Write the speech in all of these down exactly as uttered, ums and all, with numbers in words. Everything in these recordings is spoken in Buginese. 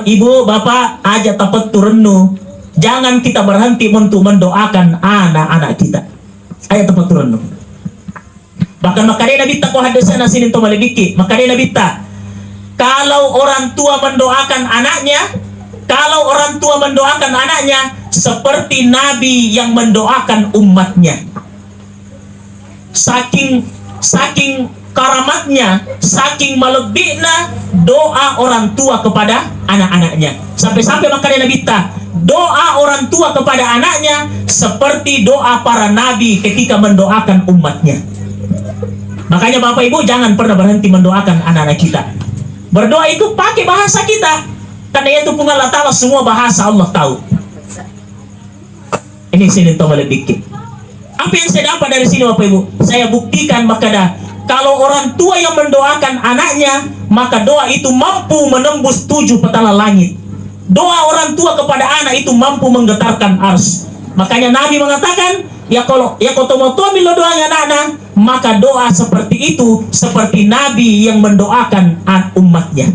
Ibu, Bapak, aja tapettu rennu. Jangan kita berhenti untuk mendoakan anak-anak kita. Aja tapettu rennu. Bahkan makkedai Nabitta ko hadisna sining to malebikki, makkedai Nabitta, kalau orang tua mendoakan anaknya, kalau orang tua mendoakan anaknya seperti Nabi yang mendoakan umatnya. Saking, saking karamatnya, saking malebbi'na doa orang tua kepada anak-anaknya. Sampai-sampai makkedai Nabitta, doa orang tua kepada anaknya seperti doa para nabi ketika mendoakan umatnya. Makanya Bapak Ibu jangan pernah berhenti mendoakan anak-anak kita. Berdoa itu pakai bahasa kita. Karena itu Puang Allah Ta'ala semua bahasa Allah tahu. Ini sining to malebikki. Apa yang saya dapat dari sini, Bapak Ibu? Saya buktikan makkeda, kalau orang tua yang mendoakan anaknya, maka doa itu mampu menembus tujuh petala langit. Doa orang tua kepada anak itu mampu menggetarkan ars. Makanya Nabi mengatakan, ya kalau, ya kalau tomatoa millau doa anakna, maka doa seperti itu seperti Nabi yang mendoakan an-, umatnya.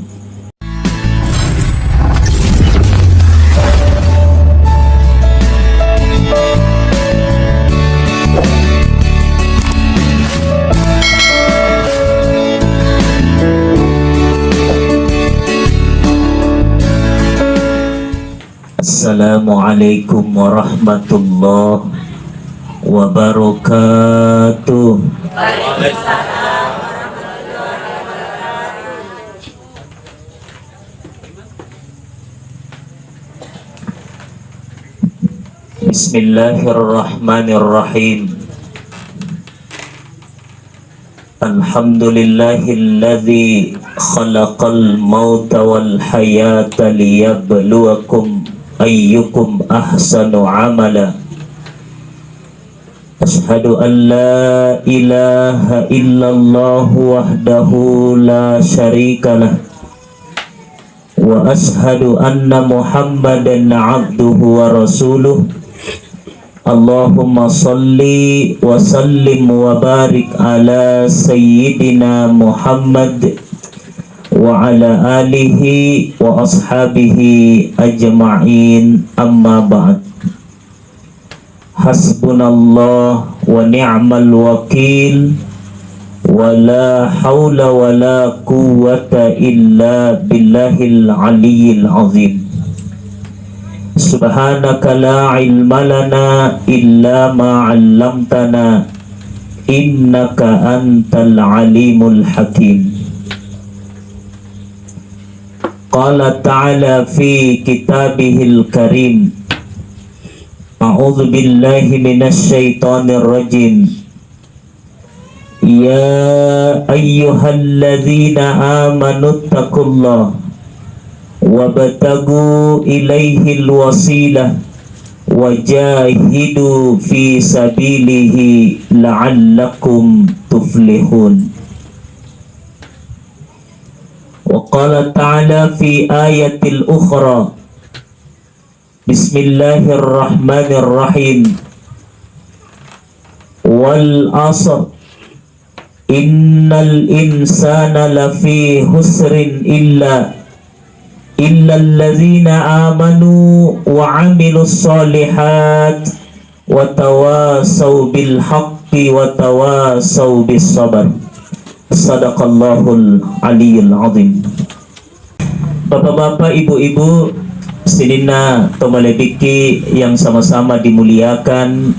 Assalamualaikum warahmatullahi wabarakatuh. Bismillahirrahmanirrahim. Alhamdulillahilladzi khalaqal mauta wal hayata liyabluwakum ayyukum ahsanu amala. Asyhadu an la ilaha illallah wahdahu la syarikalah. Wa asyhadu anna Muhammadan abduhu wa rasuluh. Allahumma salli wa sallim wa barik ala sayyidina Muhammad wa ala alihi wa ashabihi ajma'in, amma ba'd. Hasbunallah wa ni'mal wakil, wa la haula wa la quwwata illa billahil aliyyil azim. Subhanaka la ilma lana illa ma 'allamtana, innaka antal alimul hakim. Qala ta'ala fi kitabihil karim, A'udzu billahi minasy syaithanir rajim. Ya ayyuhalladzina amanu taqullaha wabtagu ilaihil wasilah wajahidu fi sabilihi la'allakum tuflihun. Wa qala ta'ala fi ayatil ukhra, Bismillahirrahmanirrahim. Wal asr. Innal insana lafi husrin illa, illalladzina amanu wa amilus shalihat wa tawasau bil haqqi wa tawasau bis sabar. Sadaqallahul aliyul azim. Bapak-bapak, ibu-ibu, sininna to malebikki yang sama-sama dimuliakan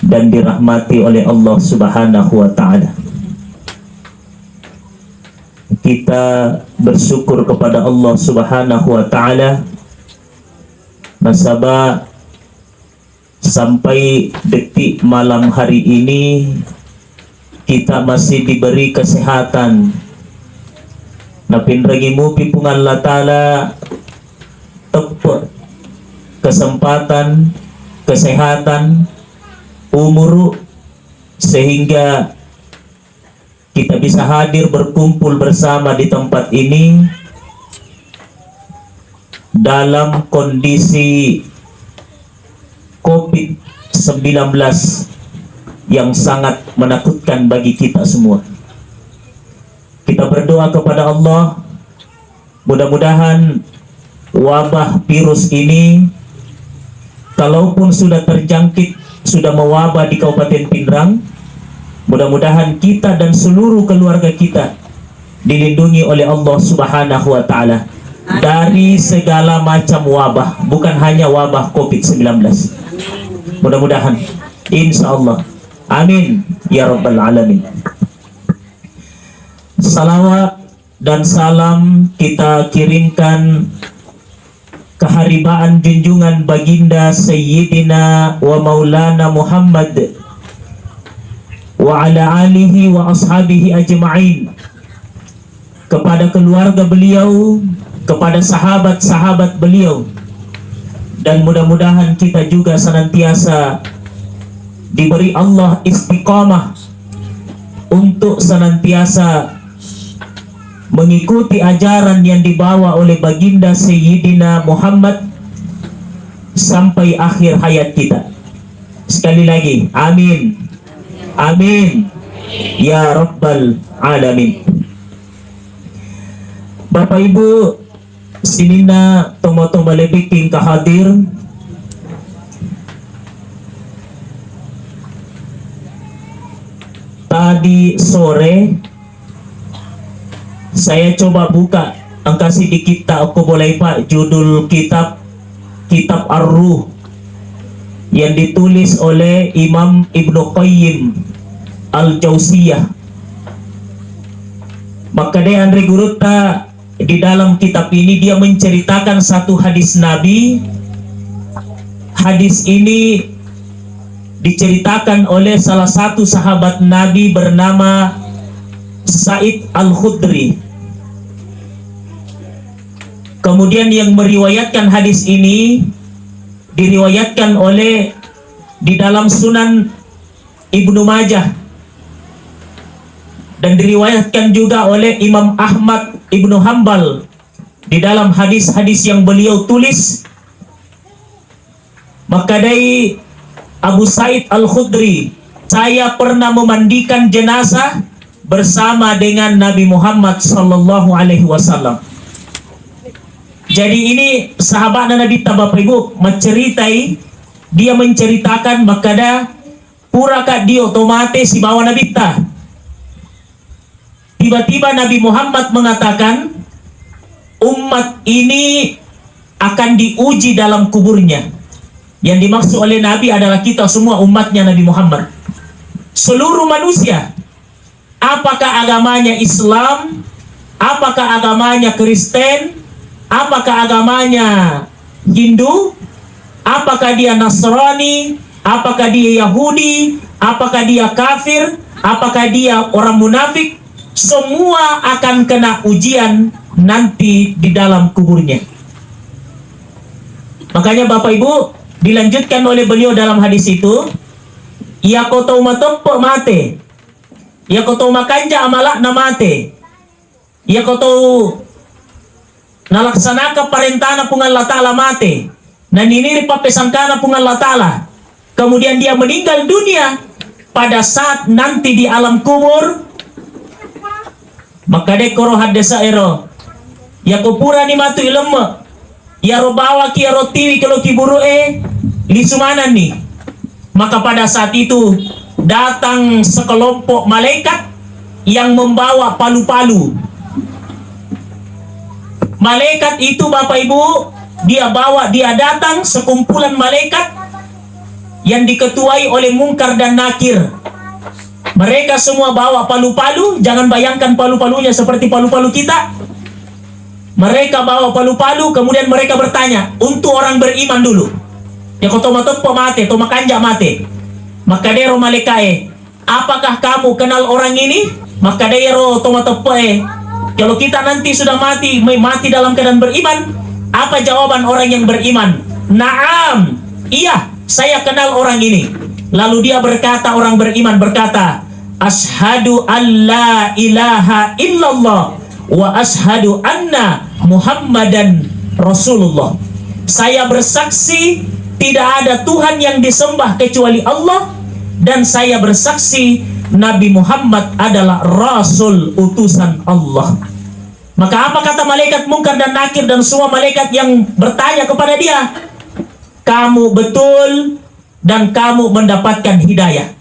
dan dirahmati oleh Allah Subhanahu wa Ta'ala. Kita bersyukur kepada Allah Subhanahu wa Ta'ala nasaba sampai detik malam hari ini kita masih diberi kesehatan. Napinrengi mupi Puang Allah Ta'ala teppe kesempatan, kesehatan, umuru, sehingga kita bisa hadir berkumpul bersama di tempat ini dalam kondisi covid sembilan belas yang sangat menakutkan bagi kita semua. Kita berdoa kepada Allah, mudah-mudahan wabah virus ini, kalaupun sudah terjangkit, sudah mewabah di Kabupaten Pinrang, mudah-mudahan kita dan seluruh keluarga kita dilindungi oleh Allah Subhanahu wa Ta'ala dari segala macam wabah, bukan hanya wabah covid sembilan belas. Mudah-mudahan, insya Allah. Amin ya Rabbal 'Alamin. Salawat dan salam kita kirimkan keharibaan junjungan Baginda Sayyidina wa Maulana Muhammad wa ala alihi wa ashabihi ajma'in, kepada keluarga beliau, kepada sahabat-sahabat beliau, dan mudah-mudahan kita juga senantiasa diberi Allah istiqamah untuk senantiasa mengikuti ajaran yang dibawa oleh Baginda Sayyidina Muhammad sampai akhir hayat kita. Sekali lagi, amin. Amin. Ya Rabbal 'Alamin. Bapak Ibu, sininna tomatoa malebbiking ka hadir, tadi sore saya coba buka engka sedikit ta okko bolai, Pak, judul kitab, Kitab Ar-Ruh yang ditulis oleh Imam Ibnu Qayyim Al-Jauziyah. Makkeda anre gurutta, di dalam kitab ini dia menceritakan satu hadis Nabi. Hadis ini diceritakan oleh salah satu sahabat Nabi bernama Said Al-Khudri. Kemudian yang meriwayatkan hadis ini diriwayatkan oleh, di dalam Sunan Ibnu Majah, dan diriwayatkan juga oleh Imam Ahmad Ibnu Hambal di dalam hadis-hadis yang beliau tulis. Makkadai Abu Said Al-Khudri, "Saya pernah memandikan jenazah bersama dengan Nabi Muhammad sallallahu alaihi wasallam." Jadi ini sahabatna Nabitta, Bapak Ibu, menceritai, dia menceritakan makkada, puraka dio to mate sibawa Nabitta. Tiba-tiba Nabi Muhammad mengatakan, "Umat ini akan diuji dalam kuburnya." Yang dimaksud oleh Nabi adalah kita semua umatnya Nabi Muhammad. Seluruh manusia, apakah agamanya Islam, apakah agamanya Kristen, apakah agamanya Hindu, apakah dia Nasrani, apakah dia Yahudi, apakah dia kafir, apakah dia orang munafik, semua akan kena ujian nanti di dalam kuburnya. Makanya Bapak Ibu, dilanjutkan oleh beliau dalam hadis itu, "Iyako tau mateppe mate, iyako tau makanja amala'na mate, iyako tau nalaksanaka parentana Puang Allah Ta'ala mate, naniniri pappesangkana Puang Allah Ta'ala, kemudian dia meninggal dunia, pada saat nanti di alam kubur," makkadai koro haddesa ero, "Iyako purani matu ilemme, iyaro bawaki iyaro tiwi kelo kiburu'e, lisu mananni." Maka pada saat itu datang sekelompok malaikat yang membawa palu-palu. Malaikat itu, Bapak Ibu, dia bawa, dia datang sekumpulan malaikat yang diketuai oleh Mungkar dan Nakir. Mereka semua bawa palu-palu, jangan bayangkan palu-palunya seperti palu-palu kita. Mereka bawa palu-palu, kemudian mereka bertanya, untuk orang beriman dulu. Ya, ko to mateppe mate, to makanja mate. Makkadero malaikae, "Apakah kamu kenal orang ini?" Makkadero to mateppe e, "Kalau kita nanti sudah mati, mai-, mati dalam keadaan beriman, apa jawaban orang yang beriman?" "Naam, iya, saya kenal orang ini." Lalu dia berkata, orang beriman berkata, "Asyhadu alla ilaha illallah wa asyhadu anna Muhammadan Rasulullah." Saya bersaksi tidak ada Tuhan yang disembah kecuali Allah, dan saya bersaksi Nabi Muhammad adalah Rasul utusan Allah. Maka apa kata malaikat Mungkar dan Nakir dan semua malaikat yang bertanya kepada dia? "Kamu betul dan kamu mendapatkan hidayah."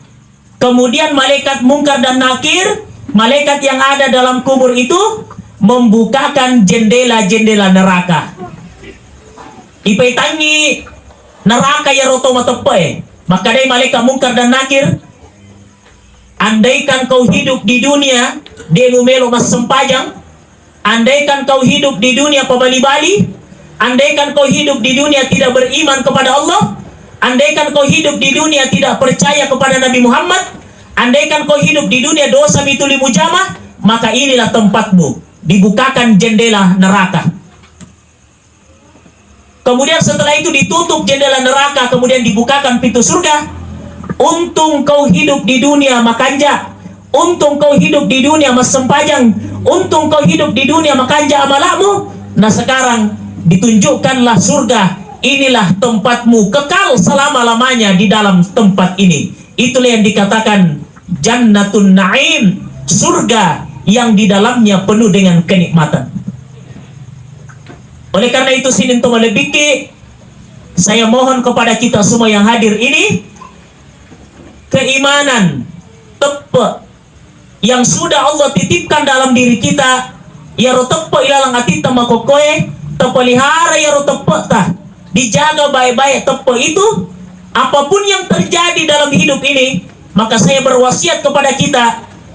Kemudian malaikat Mungkar dan Nakir, malaikat yang ada dalam kubur itu, membukakan jendela-jendela neraka. Ipaitangi neraka iyaro to mateppe'e. Makkedai malaikat Mungkar dan Nakir, "Andaikan kau hidup di dunia, de mumelo massempajang, andaikan kau hidup di dunia pabali-bali, andaikan kau hidup di dunia tidak beriman kepada Allah, andaikan kau hidup di dunia tidak percaya kepada Nabi Muhammad, andaikan kau hidup di dunia dosa mituli mujama, maka inilah tempatmu." Dibukakan jendela neraka. Kemudian setelah itu ditutup jendela neraka, kemudian dibukakan pintu surga. "Untung kau hidup di dunia makanja, untung kau hidup di dunia massempajang, untung kau hidup di dunia makanja amalakmu." Nah, sekarang ditunjukkanlah surga, inilah tempatmu kekal selama-lamanya di dalam tempat ini. Itulah yang dikatakan Jannatun Naim, surga yang di dalamnya penuh dengan kenikmatan. Oleh karena itu, sininna to malebbikki, saya mohon kepada kita semua yang hadir ini, keimanan teppe yang sudah Allah titipkan dalam diri kita, iyaro teppe ilalang atitta makokkoe, tapelihara iyaro teppeta, dijaga baik-baik teppe itu. Apapun yang terjadi dalam hidup ini, maka saya berwasiat kepada kita,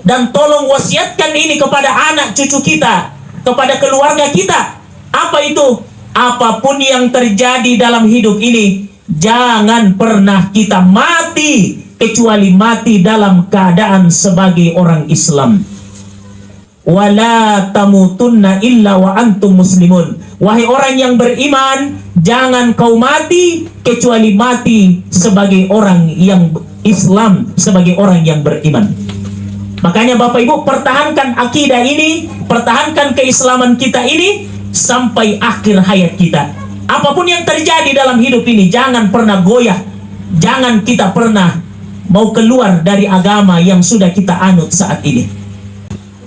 dan tolong wasiatkan ini kepada anak cucu kita, kepada keluarga kita. Apa itu? Apapun yang terjadi dalam hidup ini, jangan pernah kita mati kecuali mati dalam keadaan sebagai orang Islam. "Wala tamutunna illa wa antum muslimun." Wahai orang yang beriman, jangan kau mati kecuali mati sebagai orang yang Islam, sebagai orang yang beriman. Makanya Bapak Ibu, pertahankan akidah ini, pertahankan keislaman kita ini sampai akhir hayat kita. Apapun yang terjadi dalam hidup ini, jangan pernah goyah, jangan kita pernah mau keluar dari agama yang sudah kita anut saat ini.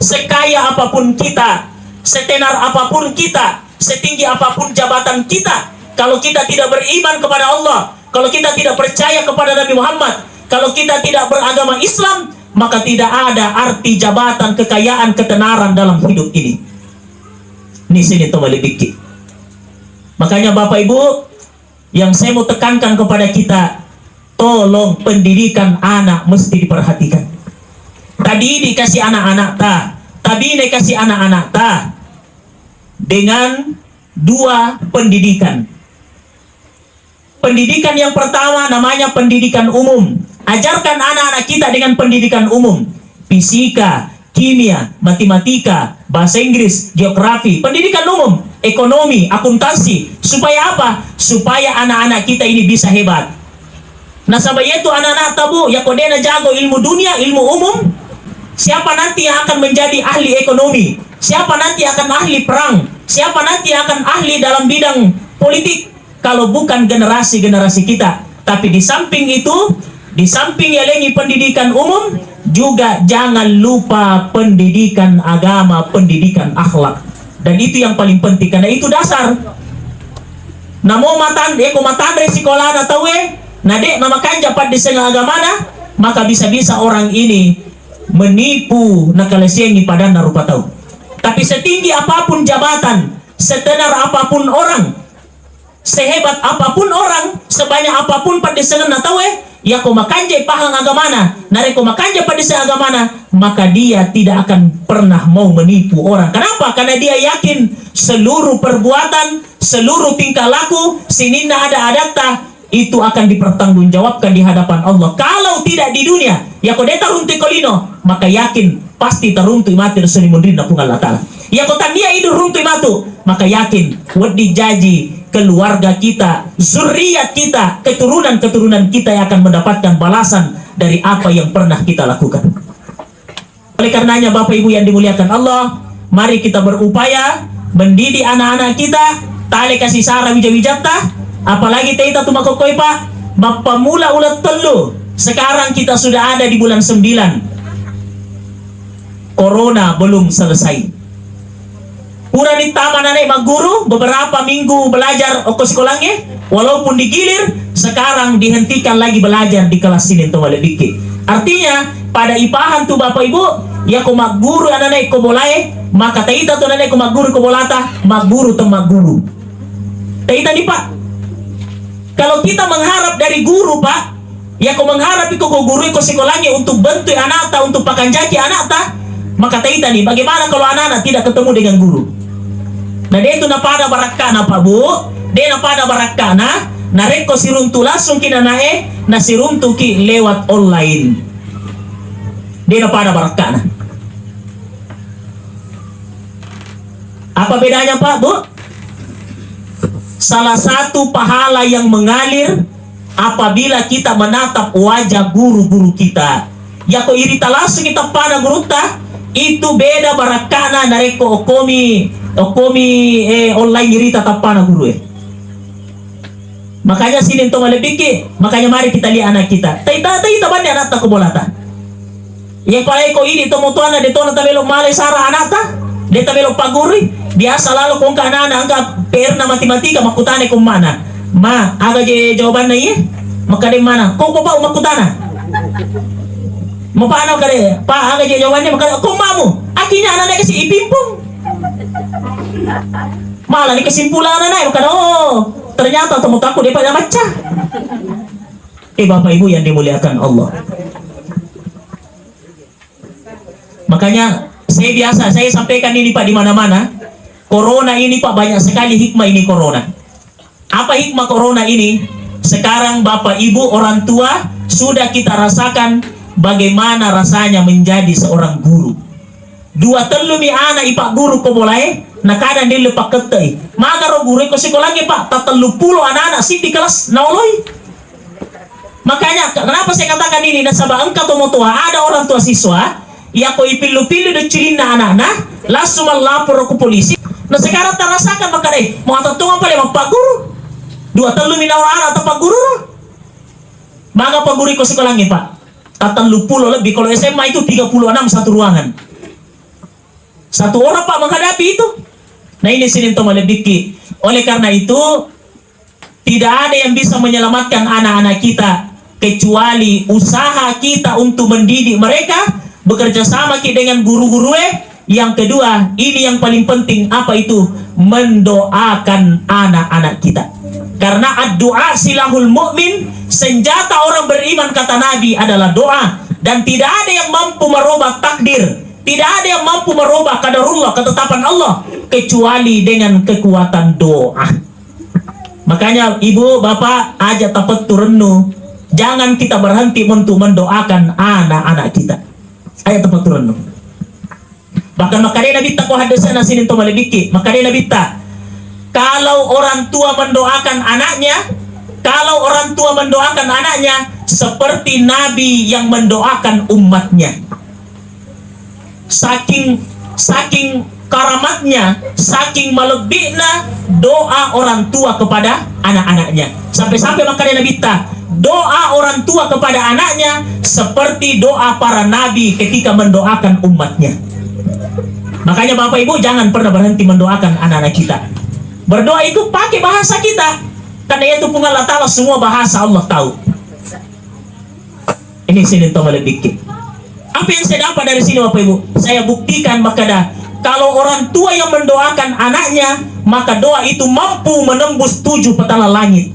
Sekaya apapun kita, setenar apapun kita, setinggi apapun jabatan kita, kalau kita tidak beriman kepada Allah, kalau kita tidak percaya kepada Nabi Muhammad, kalau kita tidak beragama Islam, maka tidak ada arti jabatan, kekayaan, ketenaran dalam hidup ini. Ini sini to malebbikki. Makanya Bapak Ibu, yang saya mau tekankan kepada kita, tolong pendidikan anak mesti diperhatikan. Tadidik kasi anak-anakta, tabinai kasi anak-anakta dengan dua pendidikan. Pendidikan yang pertama namanya pendidikan umum. Ajarkan anak-anak kita dengan pendidikan umum. Fisika, kimia, matematika, bahasa Inggris, geografi, pendidikan umum, ekonomi, akuntansi. Supaya apa? Supaya anak-anak kita ini bisa hebat. Nasaba iyatu anak-anak tabu, yako de najago ilmu dunia, ilmu umum, siapa nanti yang akan menjadi ahli ekonomi? Siapa nanti akan ahli perang? Siapa nanti yang akan ahli dalam bidang politik? Kalau bukan generasi-generasi kita. Tapi di samping itu, di samping yalengi pendidikan umum, juga jangan lupa pendidikan agama, pendidikan akhlak. Dan itu yang paling penting, karena itu dasar. Namo matan-, eko matanre sikolana tauwe, na de namakanja paddiseng agamana, maka bisa-bisa orang ini menipu, nakalesengi padanna rupa tau. Tapi setinggi apapun jabatan, setenar apapun orang, sehebat apapun orang, sebanyak apapun paddissengenna tauwe, yako makanja pahang agamana, narekko makanja paddisseng agamana, maka dia tidak akan pernah mau menipu orang. Kenapa? Karena dia yakin seluruh perbuatan, seluruh tingkah laku, sininna ada-adatta, itu akan dipertanggungjawabkan di hadapan Allah. Kalau tidak di dunia, yako de taruntu'i ko lino, maka yakin pasti taruntu'i mati ri munrinna Puang Allah Ta'ala. Yako tania idu runtu'i matu, maka yakin wedding jaji keluarga kita, zuriat kita, keturunan-keturunan kita yang akan mendapatkan balasan dari apa yang pernah kita lakukan. Oleh karenanya, Bapak Ibu yang dimuliakan Allah, mari kita berupaya mendidik anak-anak kita, tale kasih sara wija-wijatta, apalagi teta tu makokkoi, Pak, mappamula uleng tellu. Sekarang kita sudah ada di bulan sembilan. Corona belum selesai. Purani tama anana magguru, beberapa minggu belajar okko sikolangnge, walaupun digilir, sekarang dihentikan lagi belajar di kelas ini, to malebbikki. Artinya, pada ipahang tu Bapak Ibu, yako magguru anana ko bolae, maka taita tu anana ko magguru ko bolata, magguru to magguru. Taita ni, Pak. Kalau kita mengharap dari guru, Pak, yako mengharap iko ko guru iko sikolangnge untuk bentuk anakta, untuk pakanjaki anakta, maka taita ni, bagaimana kalau anak-anak tidak ketemu dengan guru? Nah, de tu napada barakkana, Pak Bu, de napada barakkana, narekko siruntu langsung ki nanae, nasiruntu ki lewat online. De napada barakkana. Apa bedanya, Pak, Bu? Salah satu pahala yang mengalir apabila kita menatap wajah guru-guru kita. Yako irita langsung kita pada gurutta, itu beda barakkana narekko okkomi, okkomi, eh, online irita tappana guru, eh. Makanya sini to malebbikki, makanya mari kita lihat anak kita. Taita, taita banni anakta ko bolata. Iya pale ko idi to motoana de tona tabelo male sara anakta, de tabelo pagurui. Biasa lalo ko engka anana engka P R na matematika makkutana ko mana. Ma, aga je jawabanna iye? Makkade mana? Ko papa makkutana. Mapa ana kade, pa aga je jawabannya makkade ko mamu. Akhirnya anana kasi ipimpung. Malah ni kesimpulan anak, bukan, oh, ternyata temu takut dia pada baca. Eh, Bapak Ibu yang dimuliakan Allah. Makanya saya biasa, saya sampaikan ini, Pak, di mana-mana. Corona ini, Pak, banyak sekali hikmah ini corona. Apa hikmah corona ini? Sekarang Bapak Ibu orang tua sudah kita rasakan bagaimana rasanya menjadi seorang guru. Dua tellumi ana ipagguru ko bolae, nakada ndelle pakkette'i. Magaro guru ko sikolangnge, Pak, tatelluppulo anak-anak siddi kelas naoloi. Makanya, ke-, kenapa saya katakan ini? Nasaba engka to motoa, ada orang tua siswa, yako ipillu-pillu doccilinna anakna, langsung mallapor ko polisi. Nah, sekarang tarasakan makkadai, mau atattonga pale mappagguru. Dua tellumi nawa anak tapagguru. Maga pagguru ko sikolangnge, Pak? Tatelluppulo lebih. Kalau S M A itu tiga puluh enam satu ruangan. Satu orang, Pak, menghadapi itu. Nah, ini sini to malebbikki. Oleh karena itu, tidak ada yang bisa menyelamatkan anak-anak kita kecuali usaha kita untuk mendidik mereka, bekerja sama ki dengan guru-gurue. Yang kedua, ini yang paling penting, apa itu? Mendoakan anak-anak kita. Karena addu'a silahul mu'min, senjata orang beriman, kata Nabi, adalah doa. Dan tidak ada yang mampu merubah takdir, tidak ada yang mampu merubah qadarullah, ketetapan Allah, kecuali dengan kekuatan doa. Makanya, Ibu, Bapak, aja tapettu rennu. Jangan kita berhenti untuk mendoakan anak-anak kita. Aja tapettu rennu. Bahkan makkadai Nabitta ko hadisna sini to malebbikki. Makkadai Nabitta, kalau orang tua mendoakan anaknya, kalau orang tua mendoakan anaknya, seperti Nabi yang mendoakan umatnya. Saking, saking karamatnya, saking malebbi'na doa orang tua kepada anak-anaknya. Sampai-sampai makkada Nabitta, doa orang tua kepada anaknya seperti doa para nabi ketika mendoakan umatnya. Makanya Bapak Ibu jangan pernah berhenti mendoakan anak-anak kita. Berdoa itu pakai bahasa kita. Karena yaitu Puang Allah Ta'ala semua bahasa Allah tahu. Ini sini to malebbikki. Apa yang saya dapat dari sini, Bapak Ibu? Saya buktikan makkada, kalau orang tua yang mendoakan anaknya, maka doa itu mampu menembus tujuh petala langit.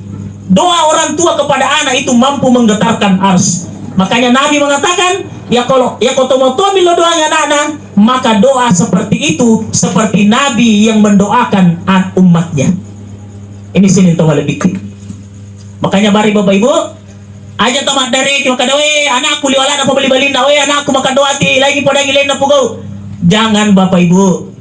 Doa orang tua kepada anak itu mampu menggetarkan ars. Makanya Nabi mengatakan, ya kalau, ya kotomotomi lo doanya anakna, maka doa seperti itu seperti Nabi yang mendoakan an-, umatnya. Ini sini to malebbikki. Makanya bari Bapak Ibu, aja to maddareki makkada, "We, anakku liwalana pabali-balinna, we, anakku makkada doati, lagi podangi lenna pugau." Jangan, Bapak Ibu.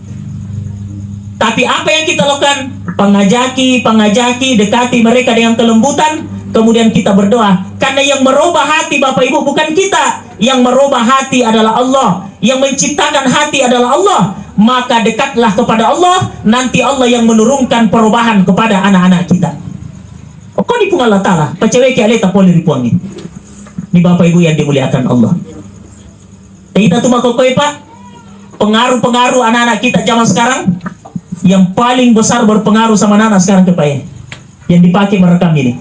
Tapi apa yang kita lakukan? Pengajaki, pengajaki, dekati mereka dengan kelembutan, kemudian kita berdoa. Karena yang merubah hati Bapak Ibu bukan kita, yang merubah hati adalah Allah, yang menciptakan hati adalah Allah. Maka dekatlah kepada Allah, nanti Allah yang menurunkan perubahan kepada anak-anak kita. Ko ni Puang Allah Ta'ala, paceweki aleta pole ri Puangnge. Ni Bapak Ibu yang dimuliakan Allah. Kita tu makkokkoe, Pak, pengaruh-pengaruh anak-anak kita zaman sekarang. yang paling besar berpengaruh sama anak-anak sekarang, kepae, yang dipakai merekam ini.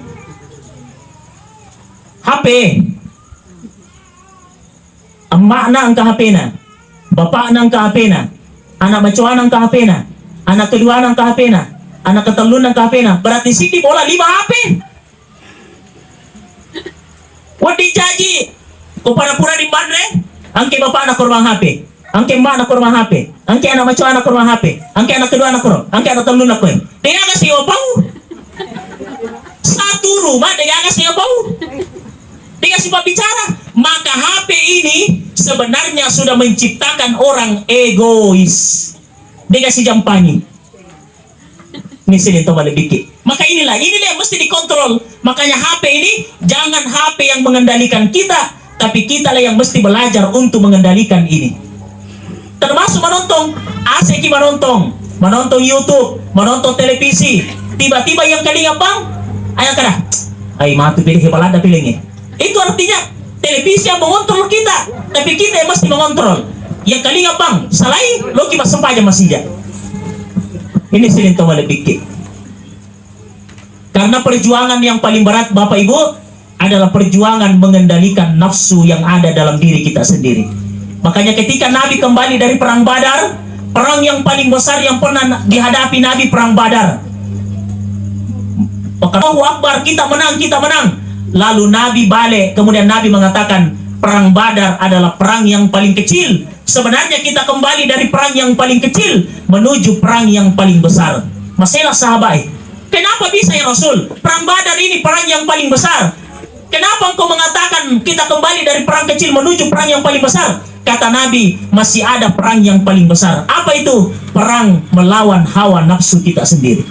H P. Emma'na engka H P-na, bapa'na engka H P-na, anak macoana engka H P-na, anak keduana engka H P-na, anak ketellunna engka H P-na. Berarti siddi bola lima H P. Wedding jaji, ko pada purani manre, engke bapa'na korban H P, engke emma'na korban H P, engke anak macoana korban H P, engke anak keduana koro, engke anak tellunna koe. Degaga sio pau. Satu rumah degaga sio pau. Degaga sipabbicara. Maka H P ini sebenarnya sudah menciptakan orang egois. Degaga sijampangi. Ini sini to malebbikki. Maka inilah, inilah yang mesti dikontrol. Makanya H P ini jangan H P yang mengendalikan kita, tapi kitalah yang mesti belajar untuk mengendalikan ini. Termasuk menonton, asik ki menonton, menonton YouTube, menonton televisi, tiba-tiba yang kalinga bang, ayang kada, ai matu pilih balada pilihnya. Itu artinya televisi yang mengontrol kita, tapi kita yang mesti mengontrol. Yang kalinga bang, salai, loki massempajang masija. Ini sini to malebbikki. Karena perjuangan yang paling berat, Bapak Ibu, adalah perjuangan mengendalikan nafsu yang ada dalam diri kita sendiri. Makanya ketika Nabi kembali dari perang Badar, perang yang paling besar yang pernah na-, dihadapi Nabi, perang Badar. Maka, "Allahu Akbar, kita menang, kita menang." Lalu Nabi balik, kemudian Nabi mengatakan, "Perang Badar adalah perang yang paling kecil. Sebenarnya kita kembali dari perang yang paling kecil menuju perang yang paling besar." Masalah sahabat, eh, "Kenapa bisa, ya Rasul? Perang Badar ini perang yang paling besar. Kenapa engkau mengatakan kita kembali dari perang kecil menuju perang yang paling besar?" Kata Nabi, "Masih ada perang yang paling besar." Apa itu? Perang melawan hawa nafsu kita sendiri.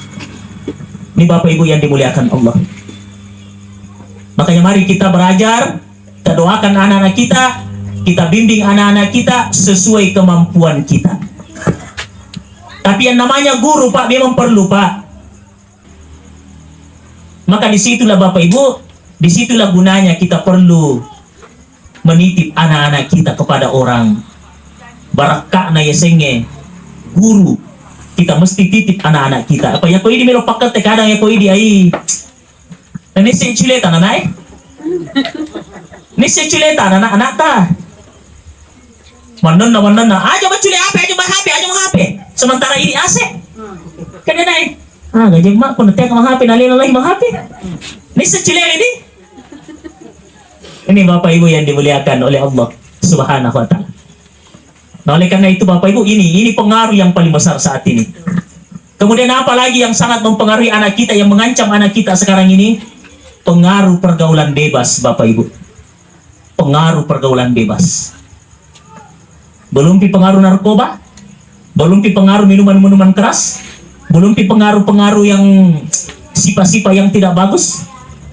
Ini Bapak Ibu yang dimuliakan Allah. Makanya mari kita belajar, kita doakan anak-anak kita, kita bimbing anak-anak kita sesuai kemampuan kita. Tapi yang namanya guru, Pak, memang perlu, Pak. Maka disitulah Bapak Ibu, disitulah gunanya kita perlu menitip anak-anak kita kepada orang. Barakka'na yasengnge guru, kita mesti titip anak-anak kita. Apa ya ko idi melo pakkette kadang ya ko idi ai. Nisseng culeta nanae. Nisseng culeta anak-anakta. Mannenna, mannenna, "Aja maccule H P, aja ma-H P, aja ma-H P." Sementara ini A C. Kan dia naik. Ah, gajeng mak, kono tiang ma-H P, nalena lai ma-H P. Ini secule ini. Ini Bapak Ibu yang dimuliakan oleh Allah Subhanahu wa Ta'ala. Nah, oleh karena itu Bapak Ibu, ini, ini pengaruh yang paling besar saat ini. Kemudian apa lagi yang sangat mempengaruhi anak kita, yang mengancam anak kita sekarang ini? Pengaruh pergaulan bebas, Bapak Ibu. Pengaruh pergaulan bebas. Belum pi pengaruh narkoba, belum pi pengaruh minuman-minuman keras, belum pi pengaruh-pengaruh yang sifat-sifat yang tidak bagus.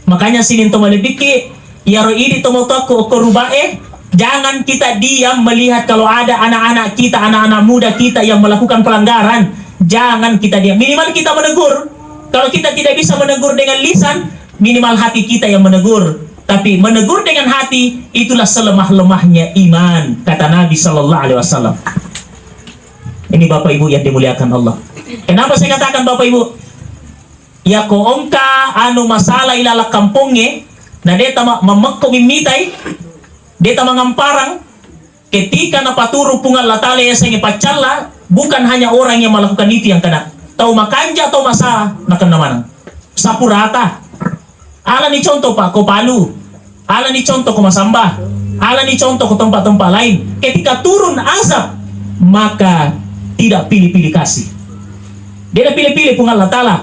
Makanya sini to malebbikki, iyaro idi to motoakku okko rubae, jangan kita diam melihat kalau ada anak-anak kita, anak-anak muda kita yang melakukan pelanggaran. Jangan kita diam. Minimal kita menegur. Kalau kita tidak bisa menegur dengan lisan, minimal hati kita yang menegur. Tapi menegur dengan hati, itulah selemah-lemahnya iman, kata Nabi Sallallahu Alaihi Wasallam. Ini Bapak Ibu yang dimuliakan Allah. Kenapa saya katakan Bapak Ibu? Yako engka anu masalah ilalang kampongnge, na deta ma-, mammekko mimmitai, deta mangamparang, ketika napaturu Puang Allah Ta'ala yasengnge paccalla, bukan hanya orang yang melakukan itu yang kena. Tau makanja, tau masalah, nakenna maneng. Sapurata. Alani contoh, Pak, ko Palu. Alani contoh ko Masamba. Alani contoh ko tempat-tempat lain. Ketika turun azab, maka tidak pilih-pilih kasih. Dia pilih-pilih Puang Allah Ta'ala.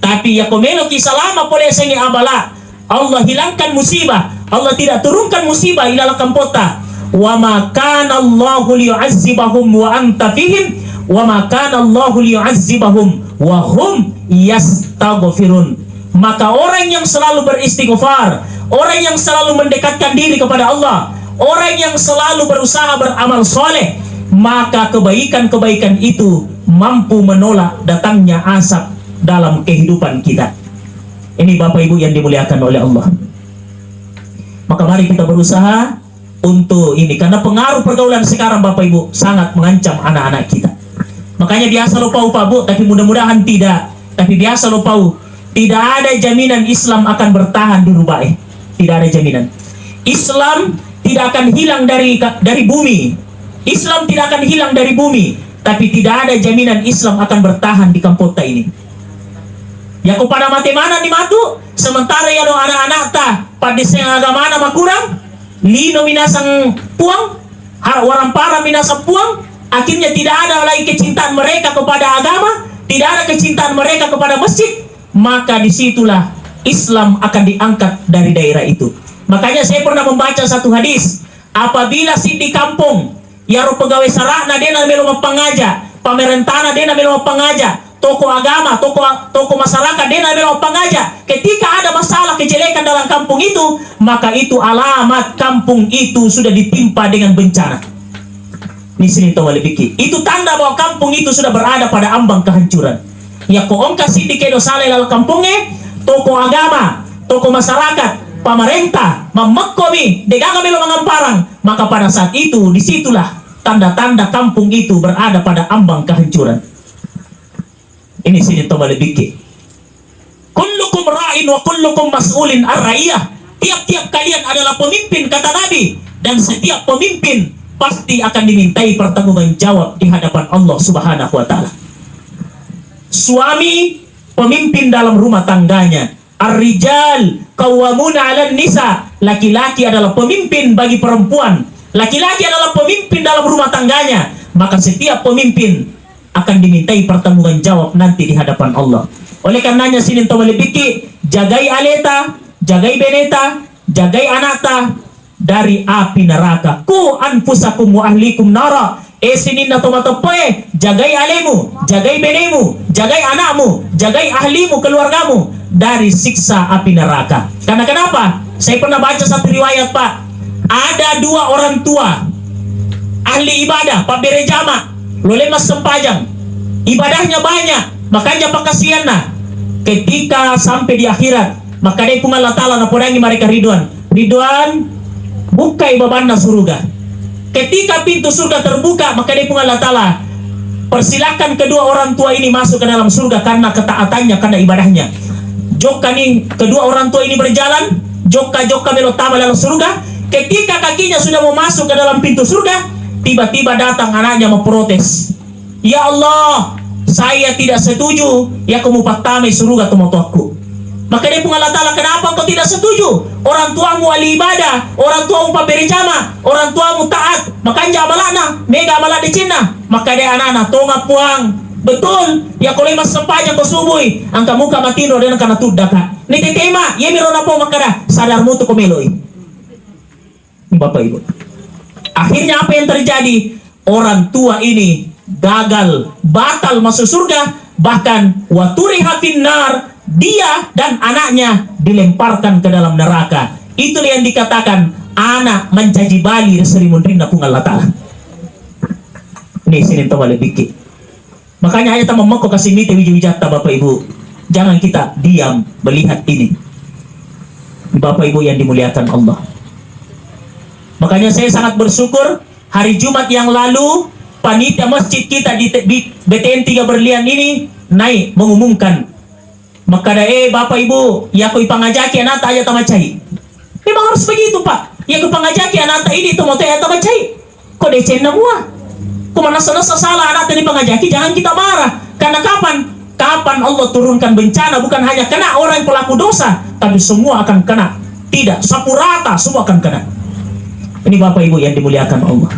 Tapi yako meloki salama pole yasengnge abala, Allah hilangkan musibah, Allah tidak turunkan musibah ilalang kampotta. "Wa ma kana Allahu liyu'azzibahum wa anta fihim, wa ma kana Allahu liyu'azzibahum wa hum yastaghfirun." Maka orang yang selalu beristighfar, orang yang selalu mendekatkan diri kepada Allah, orang yang selalu berusaha beramal soleh, maka kebaikan-kebaikan itu mampu menolak datangnya azab dalam kehidupan kita. Ini Bapak Ibu yang dimuliakan oleh Allah. Maka mari kita berusaha untuk ini, karena pengaruh pergaulan sekarang Bapak Ibu sangat mengancam anak-anak kita. Makanya biasa lo pau, Pak Bu, tapi mudah-mudahan tidak. Tapi biasa lo pau, tidak ada jaminan Islam akan bertahan di Rubae. Tidak ada jaminan. Islam tidak akan hilang dari ka-, dari bumi. Islam tidak akan hilang dari bumi, tapi tidak ada jaminan Islam akan bertahan di kampota ini. Yako pada mate manenni matu, sementara yaro anak-anakta paddisseng agamana makurang, lino minasang Puang, har-, warampara minasang Puang, akhirnya tidak ada lagi kecintaan mereka kepada agama, tidak ada kecintaan mereka kepada masjid, maka disitulah Islam akan diangkat dari daerah itu. Makanya saya pernah membaca satu hadis, apabila siddi kampong, yaro pegawai sara'na de namelo mappangaja, pamerentana de namelo mappangaja, toko agama, toko, toko masyarakat de namelo mappangaja, ketika ada masalah kejelekan dalam kampung itu, maka itu alamat kampung itu sudah ditimpa dengan bencana. Ini sining tau malebiki. Itu tanda bahwa kampung itu sudah berada pada ambang kehancuran. Yako engka siddi kedo sala laleng kampongnge, toko agama, toko masyarakat, pamarenta, mammekkomi, degaga melo mangamparang, maka pada saat itu, disitulah tanda-tanda kampung itu berada pada ambang kehancuran. Ini sining tau malebiki. Kullukum ra'in wa kullukum mas'ulin ar-ra'iyah. Tiap-tiap kalian adalah pemimpin, kata Nabi, dan setiap pemimpin pasti akan dimintai pertanggungjawaban di hadapan Allah Subhanahu wa Ta'ala. Suami pemimpin dalam rumah tangganya. Ar-rijal qawwamuna 'alan nisa. Laki-laki adalah pemimpin bagi perempuan. Laki-laki adalah pemimpin dalam rumah tangganya. Maka setiap pemimpin akan dimintai pertanggungjawaban nanti di hadapan Allah. Oleh karenanya, sining tau malebiki, jagai aleta, jagai beneta, jagai anakta dari api neraka. Ku anfusakum wa ahlikum nara. Eh, sininna to mateppe'e, jagai alemu, jagai benemu, jagai anakmu, jagai ahlimu, keluargamu dari siksa api neraka. Karena kenapa? Saya pernah baca satu riwayat, Pak. Ada dua orang tua ahli ibadah, pabbere jama, lole massempajang, ibadahnya banyak, makanja pakasianna. Ketika sampai di akhirat, makkedai Puang Allah Ta'ala, napodangi mereka Ridwan, Ridwan, bukkai babanna suruga. Ketika pintu surga terbuka, makkedai Puang Allah Ta'ala, persilakan kedua orang tua ini masuk ke dalam surga karena ketaatannya, karena ibadahnya. Jokkani kedua orang tua ini berjalan, jokka-jokka melo tama dalam surga. Ketika kakinya sudah mau masuk ke dalam pintu surga, tiba-tiba datang anaknya memprotes. Ya Allah, saya tidak setuju yako mupattamai suruga tomatoakku. Makkedai Puang Allah Ta'ala, kenapa kau tidak setuju? Orang tuamu ahli ibadah, orang tuamu pabbere jama, orang tuamu taat, makanja amalana, mega amala decenna. Makkedai anana, tonga Puang, betul, yako loi massempajang ko subui, engka muka matinro, de nengka natuddaka. Nitetema, yemiro napau makkeda, sadar mutu ko meloi. Bapak Ibu. Akhirnya apa yang terjadi? Orang tua ini gagal, batal masuk surga, bahkan waturiha finnar, dia dan anaknya dilemparkan ke dalam neraka. Itulah yang dikatakan anak mencaci bali ri munrinna Puang Allah Ta'ala. Ini sining tau malebiki. Makanya aja tamammekko kasi mite wija-wijatta, Bapak Ibu. Jangan kita diam melihat ini. Bapak Ibu yang dimuliakan Allah. Makanya saya sangat bersyukur, hari Jumat yang lalu panitia masjid kita di, di B T N tiga Berlian ini naik mengumumkan. Makkeda, eh, Bapak Ibu, yako ipangajaki anata aja tamacai. Memang harus begitu, Pak. Yako ipangajaki anata ini tomatoa aja tamacai. Ko decenna mua. Ko manessa-nessa sala anakta dipangajaki, jangan kita marah. Karena kapan? Kapan Allah turunkan bencana, bukan hanya kena orang pelaku dosa, tapi semua akan kena. Tidak, sapu rata, semua akan kena. Ini Bapak Ibu yang dimuliakan Allah.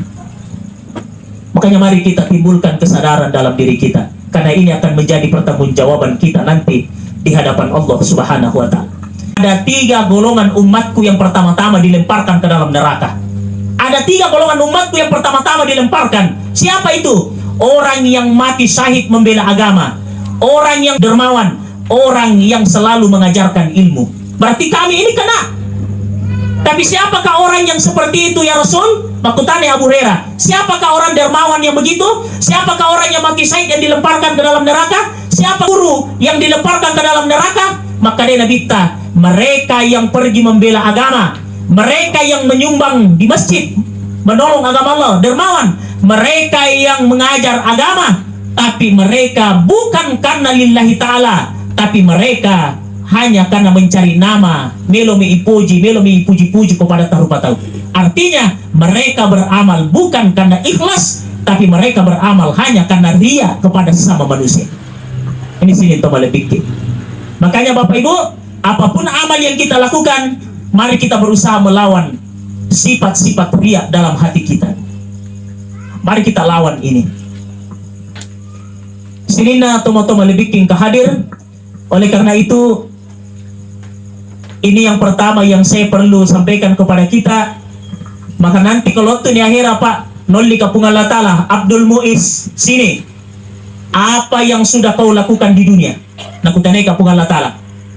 Makanya mari kita timbulkan kesadaran dalam diri kita. Karena ini akan menjadi pertanggungjawaban kita nanti di hadapan Allah Subhanahu wa Ta'ala. Ada tiga golongan umatku yang pertama-tama dilemparkan ke dalam neraka. Ada tiga golongan umatku yang pertama-tama dilemparkan. Siapa itu? Orang yang mati syahid membela agama, orang yang dermawan, orang yang selalu mengajarkan ilmu. Berarti kami ini kena. Tapi siapakah orang yang seperti itu, ya Rasul? Makkutana Abu Hurairah, siapakah orang dermawan yang begitu? Siapakah orang yang mati syahid yang dilemparkan ke dalam neraka? Siapa guru yang dilemparkan ke dalam neraka? Makkeda Nabitta, mereka yang pergi membela agama, mereka yang menyumbang di masjid, menolong agama Allah, dermawan, mereka yang mengajar agama, Tapi mereka bukan karena lillahi ta'ala, tapi mereka hanya karena mencari nama, melo mi ipuji, melo mi ipuji-puji kepada tarupa tau. Artinya, mereka beramal bukan karena ikhlas, tapi mereka beramal hanya karena ria kepada sesama manusia. Ini sini to malebikki. Makanya Bapak Ibu, apapun amal yang kita lakukan, mari kita berusaha melawan sifat-sifat ria dalam hati kita. Mari kita lawan ini. Sininna tomatoa malebikki engka hadir. Oleh karena itu, ini yang pertama yang saya perlu sampaikan kepada kita. Maka nanti kalau waktu ni akhera, Pak, nolli ka Puang Allah Ta'ala, "Abdul Muiz, sini. Apa yang sudah kau lakukan di dunia?" Nakutanai ka Puang Allah Ta'ala.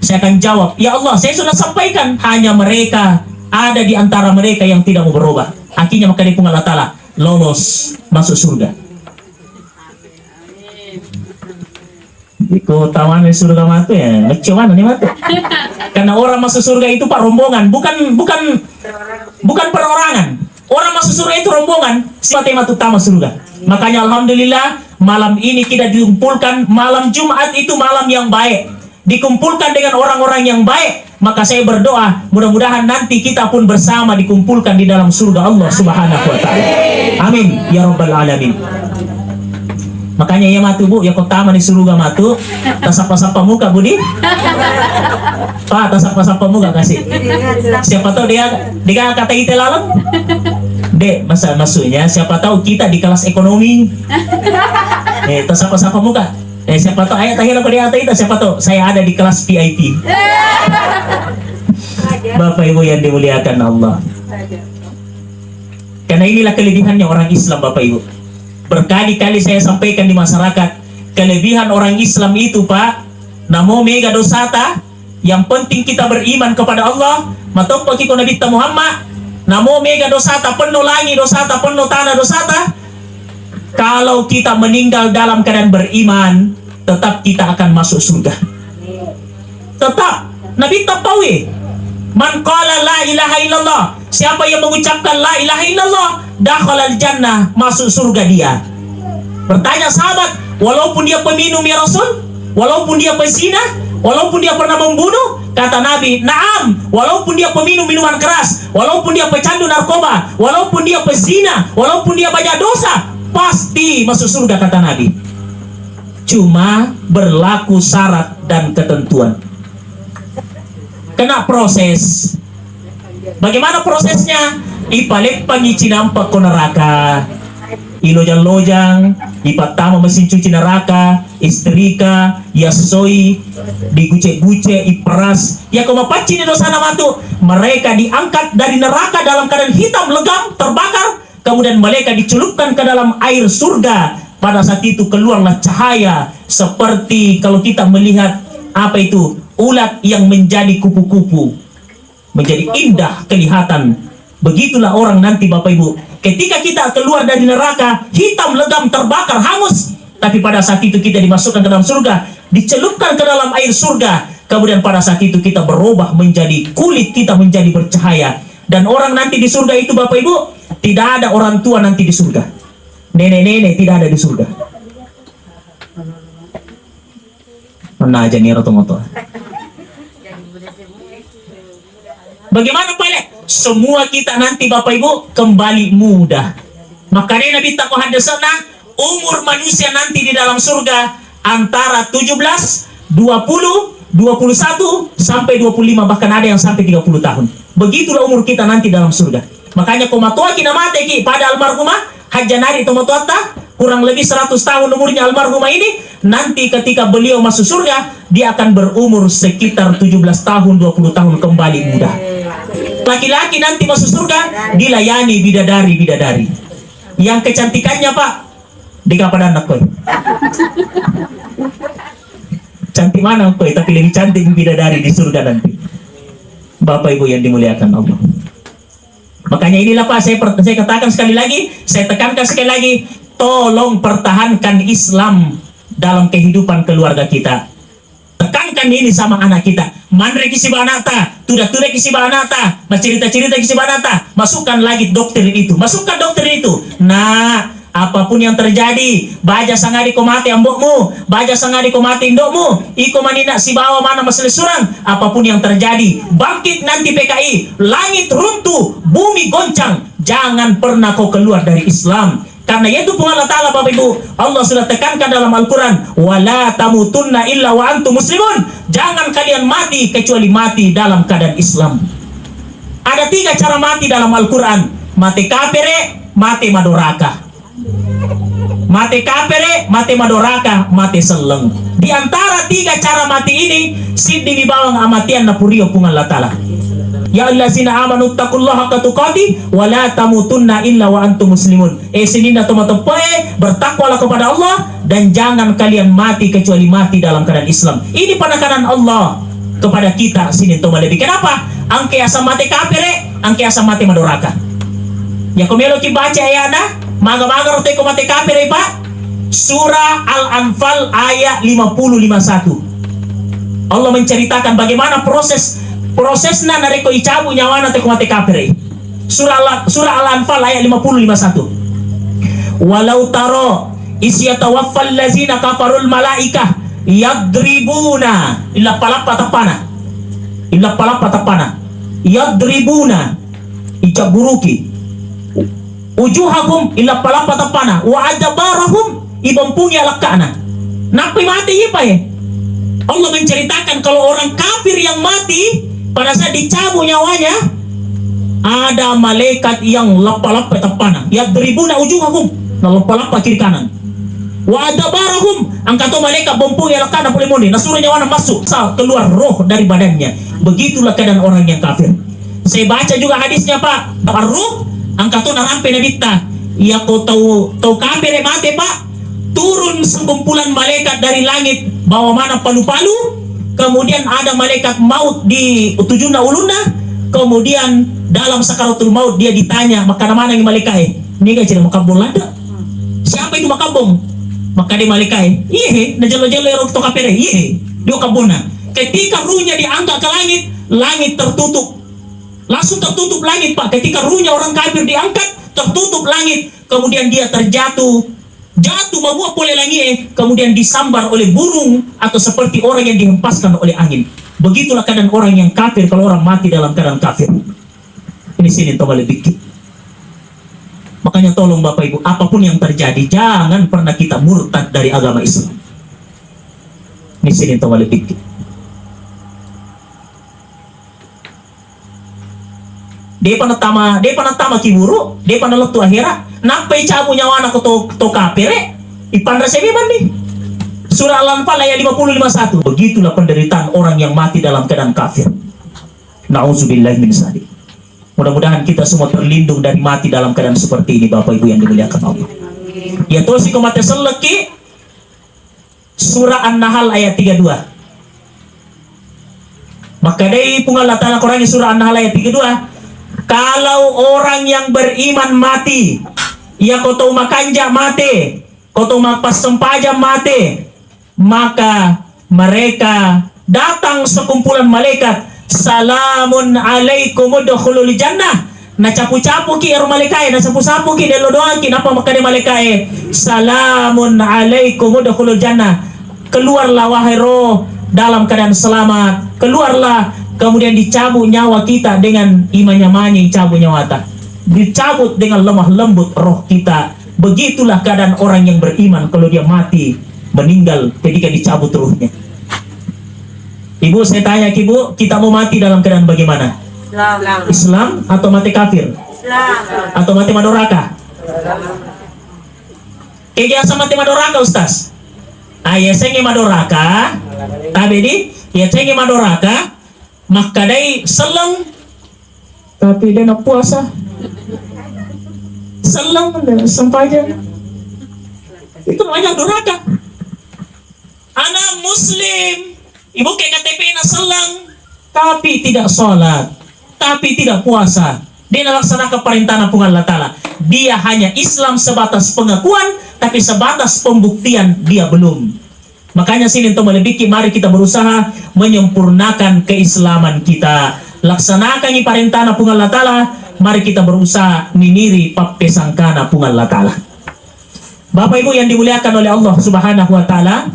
Saya akan jawab, "Ya Allah, saya sudah sampaikan. Hanya mereka, ada di antara mereka yang tidak mau berubah." Akhirnya maka di Puang Allah Ta'ala, lolos masuk surga. Iko tamane surga matu ya, macam mana nih matu? Karena orang masuk surga itu, Pak, rombongan, bukan, bukan, bukan perorangan. Orang masuk surga itu rombongan, siapa yang matu tama surga. Makanya alhamdulillah, malam ini kita dikumpulkan, malam Jumat itu malam yang baik. Dikumpulkan dengan orang-orang yang baik, maka saya berdoa, mudah-mudahan nanti kita pun bersama dikumpulkan di dalam surga Allah Subhanahu wa Ta'ala. Amin ya Rabbal Alamin. Makanya ya matu, Bu, ya kota mani surga matu, tasappa-sappa muka, Budi. Pak, tasappa-sappa muka kasih. Siapa tahu dia, dia kata ite lalem. Dek, masa, maksudnya siapa tahu kita di kelas ekonomi. Eh, tasappa-sappa muka. Eh, siapa tahu ayat akhir apa dia kata itu, siapa tahu saya ada di kelas V I P. Bapak Ibu yang dimuliakan Allah. Karena inilah kelebihannya orang Islam, Bapak Ibu. Berkali-kali saya sampaikan di masyarakat, kelebihan orang Islam itu, Pak, namo mega dosata, yang penting kita beriman kepada Allah, matoppaki ko Nabitta Muhammad, namo mega dosata, penno langi dosata, penno tanah dosata, kalau kita meninggal dalam keadaan beriman, tetap kita akan masuk surga. Tetap. Nabitta pauwi, "Man qala la ilaha illallah," siapa yang mengucapkan la ilaha illallah, dakhalal jannah, masuk surga dia. Bertanya sahabat, "Walaupun dia peminum, ya Rasul? Walaupun dia pezina? Walaupun dia pernah membunuh?" Kata Nabi, "Naam, walaupun dia peminum minuman keras, walaupun dia pecandu narkoba, walaupun dia pezina, walaupun dia banyak dosa, pasti masuk surga," kata Nabi. Cuma berlaku syarat dan ketentuan. Kena proses. Bagaimana prosesnya? Ipaleppangi cinampa ko neraka. Ilojang-lojang, ipattama mesin cuci neraka, istrika, iassoi, diguce-guce, iperas. Yako mapaccini dosana matu, mereka diangkat dari neraka dalam keadaan hitam legam, terbakar, kemudian mereka dicelupkan ke dalam air surga. Pada saat itu keluarlah cahaya seperti kalau kita melihat, apa itu, ulat yang menjadi kupu-kupu, menjadi indah kelihatan. Begitulah orang nanti, Bapak Ibu. Ketika kita keluar dari neraka, hitam legam, terbakar, hangus. Tapi pada saat itu kita dimasukkan ke dalam surga, dicelupkan ke dalam air surga. Kemudian pada saat itu kita berubah menjadi, kulit kita menjadi bercahaya. Dan orang nanti di surga itu, Bapak Ibu, tidak ada orang tua nanti di surga. Nenek-nenek tidak ada di surga. Mana aja nih orang tua. Bagaimana pale? Semua kita nanti, Bapak Ibu, kembali muda. Makanya Nabitta ko hadisna, umur manusia nanti di dalam surga antara tujuh belas, dua puluh, dua puluh satu, sampai dua puluh lima, bahkan ada yang sampai tiga puluh tahun. Begitulah umur kita nanti dalam surga. Makanya ko matoaki namateki pada almarhumah, Hajjanari tomatoatta, kurang lebih seratus tahun umurnya almarhumah ini, nanti ketika beliau masuk surga, dia akan berumur sekitar tujuh belas tahun, dua puluh tahun, kembali muda. Laki-laki nanti masuk surga, dilayani bidadari-bidadari. Yang kecantikannya, Pak, di kapadanna koi. Cantik mana koi, tapi lebih cantik bidadari di surga nanti. Bapak Ibu yang dimuliakan Allah. Makanya inilah, Pak, saya per-, saya katakan sekali lagi, saya tekankan sekali lagi, tolong pertahankan Islam dalam kehidupan keluarga kita. Tekankan ini sama anak kita. Manreki siba anakta, tuda-tudaki siba anakta, bercerita-ceritaki siba anakta, masukkan lagi doktrin itu, masukkan doktrin itu. Nah, Apapun yang terjadi, baja sangadi ko mate ambo'mu, baja sangadi ko mate indo'mu, iko manina sibawa mana maselessurang, apapun yang terjadi, bangkit nanti P K I, langit runtuh, bumi goncang, jangan pernah kau keluar dari Islam. Karena yaitu Puang Allah Ta'ala, Bapak Ibu, Allah sudah tekankan dalam Al-Quran, "Wala tamutunna illa wa antum muslimun." Jangan kalian mati kecuali mati dalam keadaan Islam. Ada tiga cara mati dalam Al-Quran. Mate kapere, mate madoraka. Mate kapere, mate madoraka, mate selleng. Di antara tiga cara mati ini, siddimi bawang amatian napurio Puang Allah Ta'ala. Ya allazina amanu taqullaha haqqa tuqatih wa la tamutunna illa wa antum muslimun. Eh, sininna to mateppe'e, bertakwalah kepada Allah dan jangan kalian mati kecuali mati dalam keadaan Islam. Ini penekanan Allah kepada kita sining to malebbi. Kenapa? Angke asa mate kapere, angke asa mate madoraka. Ya ko meloki baca ayana, maga-maga ro teko mate kapere, Pak. Surah Al-Anfal ayat lima puluh lima satu. Allah menceritakan bagaimana proses prosesna narekko icabu nyawana teko mate kapere. Surah Al-, Surah Al-Anfal ayat lima puluh lima satu. Walau taro is yatawaffal lazina kafarul malaikah yadribuna, illappa-lappa tappana. Illappa-lappa tappana. Yadribuna, icabburuki. Ujuhahum, illappa-lappa tappana. Wa adbarahum, ibempungi alakka'na. Nappai mate iye, Pak, eh. Allah menceritakan kalau orang kafir yang mati pada saat dicabut nyawanya, ada malaikat yang lappa-lappa tappana. Yadribuna ujuhahum, na lappa-lappa kiri kanan. Wa adbarahum, engka to malaikat bempungi alakka'na pole mone, nasuro nyawana masuk, sa keluar roh dari badannya. Begitulah keadaan orang yang kafir. Saya baca juga hadisnya, Pak. Ar-ruh, engka to narampe nabitta. Iya ko tau, tau kapere mate, Pak, turun sekumpulan malaikat dari langit, bawa mana palu-palu, kemudian ada malaikat maut di tujunna ulunna, kemudian dalam sakaratul maut dia ditanya, makkana manengngi malaikae, "Niga ciri makabbong ladde? Siapa itu makabbong?" Makkada malaikae, "Iye he, najello-jello ero to kapere, iye he, dio kabbonna." Ketika ruhnya diangkat ke langit, langit tertutup. Langsung tertutup langit, Pak. Ketika ruhnya orang kafir diangkat, tertutup langit. Kemudian dia terjatuh, jatuh mabuak pole langie, kemudian disambar oleh burung atau seperti orang yang dihempaskan oleh angin. Begitulah keadaan orang yang kafir kalau orang mati dalam keadaan kafir. Ini sining to malebbi. Makanya tolong Bapak Ibu, apapun yang terjadi, jangan pernah kita murtad dari agama Islam. Ini sining to malebbi. Depa natama, depa natama kiburu, depa nalettu ahera, nappai cabu nyawana ko to, to kapere, ipanrasa memang nih. Surah Al-Anfal ayat lima puluh lima satu. Begitulah penderitaan orang yang mati dalam keadaan kafir. Nauzubillah min zalik. Mudah-mudahan kita semua terlindung dari mati dalam keadaan seperti ini, Bapak Ibu yang dimuliakan Allah. Ya tosi ko mate selleki, Surah An-Nahl ayat tiga dua. Makkedai Puang Allah Ta'ala Quran surah An-Nahl ayat tiga dua, "Kalau orang yang beriman mati, iya ko tau makanja mate, ko tau mappasempajang mate, maka mereka datang sekumpulan malaikat, 'Salamun alaikum udkhulul jannah.'" Nacapu-capuki ero malaikae, nasapu-sapuki, dello doangki, nappa makkeda malaikae, "Salamun alaikum udkhulul jannah." Keluarlah, wahai roh, dalam keadaan selamat. Keluarlah. Kemudian dicabut nyawa kita dengan imanya-manya, dicabut nyawata. Dicabut dengan lemah lembut roh kita. Begitulah keadaan orang yang beriman kalau dia mati, meninggal ketika dicabut ruhnya. Ibu, saya tanya ki, Bu, kita mau mati dalam keadaan bagaimana? Islam. Islam atau mati kafir? Islam. Atau mati madoraka? Kegi asa mati madoraka, Ustaz? Ah, iya sengi madoraka. Tabe di, iya sengi madoraka. Makkadai selleng, tapi dia nak puasa. Selleng, dia sempajang. Itu namanya doraka. Anak muslim, ibu ke K T P na selleng, tapi tidak sholat, tapi tidak puasa. Dia laksanakan perintah Puang Allah Ta'ala. Dia hanya Islam sebatas pengakuan, tapi sebatas pembuktian dia belum. Makanya sining to malebbiki, mari kita berusaha menyempurnakan keislaman kita. Laksanakangi parentana Puang Allah Ta'ala, mari kita berusaha niniri pappesangkana Puang Allah Ta'ala. Bapak Ibu yang dimuliakan oleh Allah Subhanahu wa Ta'ala,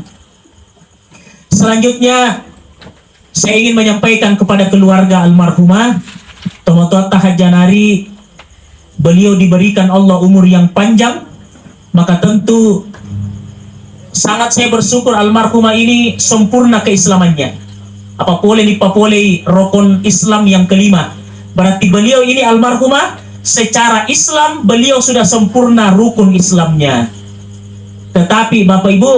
selanjutnya saya ingin menyampaikan kepada keluarga almarhumah, tomatoatta Hajjanari, beliau diberikan Allah umur yang panjang, maka tentu sangat saya bersyukur almarhumah ini sempurna keislamannya. Apa pole ni papolei rokon Islam yang kelima. Berarti beliau ini almarhumah secara Islam beliau sudah sempurna rukun Islamnya. Tetapi Bapak Ibu,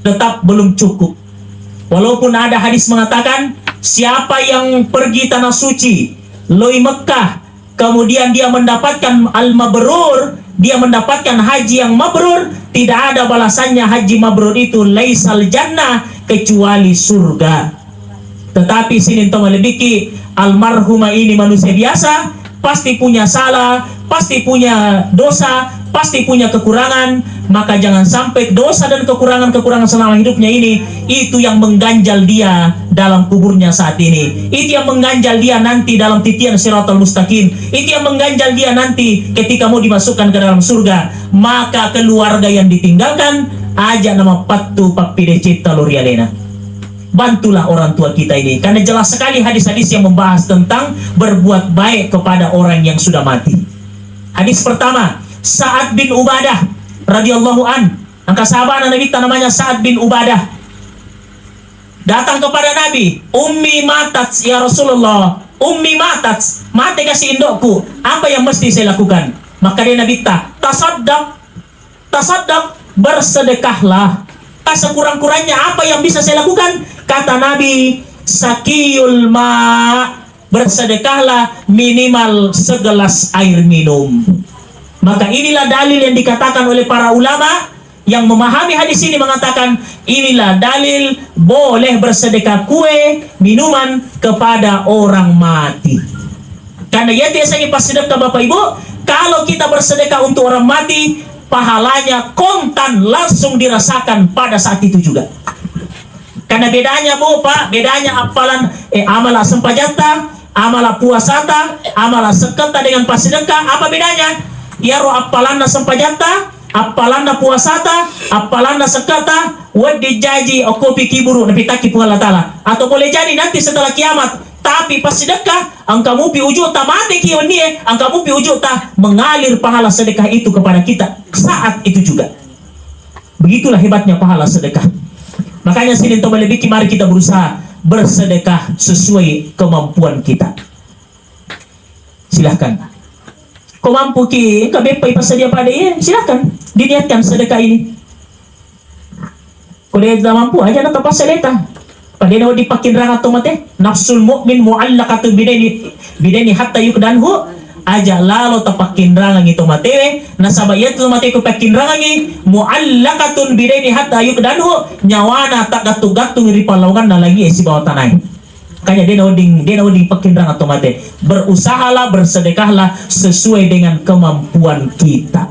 tetap belum cukup. Walaupun ada hadis mengatakan, siapa yang pergi tanah suci, loi Mekah, kemudian dia mendapatkan al-mabrur, dia mendapatkan haji yang mabrur, tidak ada balasannya haji mabrur itu, laisal jannah, kecuali surga. Tetapi sini to malebiki, almarhumah ini manusia biasa, pasti punya salah, pasti punya dosa, pasti punya kekurangan, maka jangan sampai dosa dan kekurangan-kekurangan selama hidupnya ini itu yang mengganjal dia dalam kuburnya saat ini. Itu yang mengganjal dia nanti dalam titian Siratal Mustaqim. Itu yang mengganjal dia nanti ketika mau dimasukkan ke dalam surga. Maka keluarga yang ditinggalkan, aja nama pattu pappidecetta lo ri alena. Bantulah orang tua kita ini, karena jelas sekali hadis-hadis yang membahas tentang berbuat baik kepada orang yang sudah mati. Hadis pertama, Sa'ad bin Ubadah radhiyallahu an. Engka sahabat Nabi namanya Sa'ad bin Ubadah. Datang kepada Nabi, "Ummi matat, ya Rasulullah. Ummi matat, mate kasi indokku. Apa yang mesti saya lakukan?" Maka dia Nabi ta, "Tasaddaq, tasaddaq, bersedekahlah." Sekurang-kurangnya apa yang bisa saya lakukan? Kata Nabi, "Sakiyul ma, bersedekahlah minimal segelas air minum." Maka inilah dalil yang dikatakan oleh para ulama yang memahami hadis ini mengatakan, inilah dalil boleh bersedekah kue minuman kepada orang mati. Karena yatu yasengnge passedekah, Bapak Ibu, kalau kita bersedekah untuk orang mati, pahalanya kontan langsung dirasakan pada saat itu juga. Karena bedanya, Bu, Pak, bedanya appalan, eh, amala sempajatta, amala puasata, amala sekketta dengan passedekah, apa bedanya? Iyaro appalanna sempajatta, appalanna puasata, appalanna sekketta, wedding jaji okko pi kiburu napitakki Puang Allah Ta'ala. Atau boleh jadi nanti setelah kiamat, tapi passedekah, engka mupi ujutta mate ki wennie, engka mupi ujutta mengalir pahala sedekah itu kepada kita saat itu juga. Begitulah hebatnya pahala sedekah. Makanya sini to malebiki, mari kita berusaha bersedekah sesuai kemampuan kita. Silahkan. Ko mampu ki, engka beppa ipassadia pada, iya, silahkan diniatkan sedekah ini. Ko de' ta mampu, aja na tapassaleta. Pada na wedding pakkinrangeng to mate. Nafsul mu'min mu'allaqatun bidaini, bidaini hatta yuqda anhu. Aja lalo tapakkinrangengi to matewe, nasaba iyatu to mate ko pakkinrangengi, mu'allaqatun bidaini hatta yuqda anhu, nyawana taggattung-gattung ri pallawanganna langie sibawa tanae. Makanya de' na wedding, de' na wedding pakkinrangeng to mate. Berusahalah, bersedekahlah sesuai dengan kemampuan kita.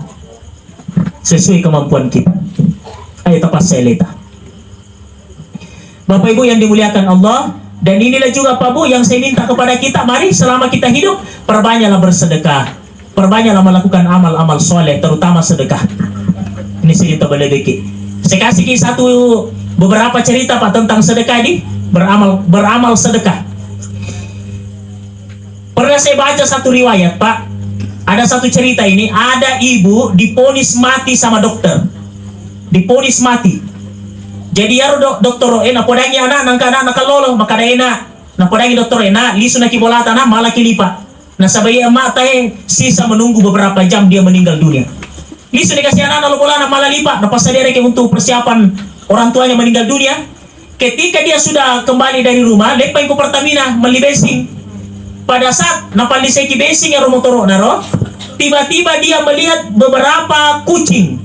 Sesuai kemampuan kita. Ayo tapassaleta. Bapak Ibu yang dimuliakan Allah, dan inilah juga Pak Bu yang saya minta kepada kita, mari selama kita hidup, perbanyaklah bersedekah. Perbanyaklah melakukan amal-amal soleh, terutama sedekah. Ini sini to balebeki. Saya kasih ki satu beberapa cerita, Pak, tentang sedekah ini, beramal, beramal sedekah. Pernah saya baca satu riwayat, Pak. Ada satu cerita ini, ada ibu diponis mati sama dokter. Diponis mati. Jadi iyaro do-, dottoro e napodangi ana'na, engka ana'na kallolo, makkeda, "Nak," napodangi dottoro e, "Nak, lisu naki bolata, Nak, malaki lipa. Nasaba iya mata e sisa menunggu beberapa jam dia meninggal dunia." Lisu dikasih ana'na lo bolana, mala lipa, napassadia rekeng untuk persiapan orang tuanya meninggal dunia. Ketika dia sudah kembali dari rumah, leppai ko Pertamina melli bensin. Pada saat napalliseki bensin ero motoro'na ro, tiba-tiba dia melihat beberapa kucing.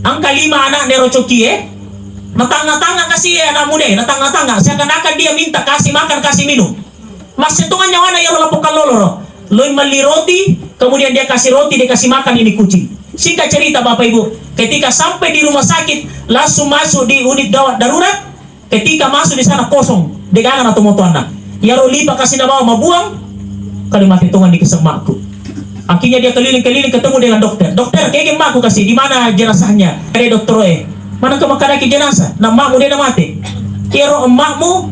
Engka lima ana'na ero cokie, natangnga-tangnga kasi e anak muda e, natangnga-tangnga, seakan-akan dia minta kasih makan, kasih minum. Massetongan nyawana iyaro lappo kallolo ro. Loi melli roti, kemudian dia kasih roti, dia kasih makan ini kucing. Singkat cerita, Bapak Ibu, ketika sampai di rumah sakit, langsung masuk di unit gawat darurat. Ketika masuk di sana, kosong, de'gaga na tomatoanna. Iyaro lipa kasi nabawa mabuang, kali mate tongan di kesemmakku. Akhirnya dia keliling-keliling, ketemu dengan dokter. "Dokter, kege emakku kasi, di mana jenazahnya?" Kade dokter, "Eh, mana ke makkadaki jenazah? Na emakmu de namate." Iyaro emakmu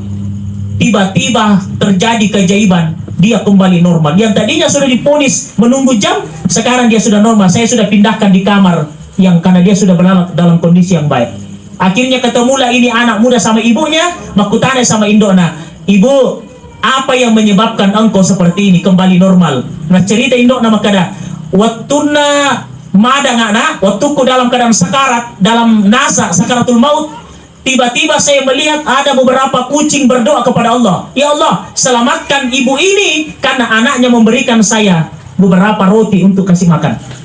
tiba-tiba terjadi keajaiban, dia kembali normal. Yang tadinya sudah diponis menunggu jam, sekarang dia sudah normal. Saya sudah pindahkan di kamar yang, karena dia sudah berada dalam kondisi yang baik. Akhirnya ketemulah ini anak muda sama ibunya, makkutana sama indokna, "Ibu, apa yang menyebabkan engkau seperti ini kembali normal?" Nah, cerita indokna makkada, "Wettunna madang anak, wettukku dalam keadaan sakarat, dalam nasa sakaratul maut, tiba-tiba saya melihat ada beberapa kucing berdoa kepada Allah, 'Ya Allah, selamatkan ibu ini karena anaknya memberikan saya beberapa roti untuk kasih makan.'"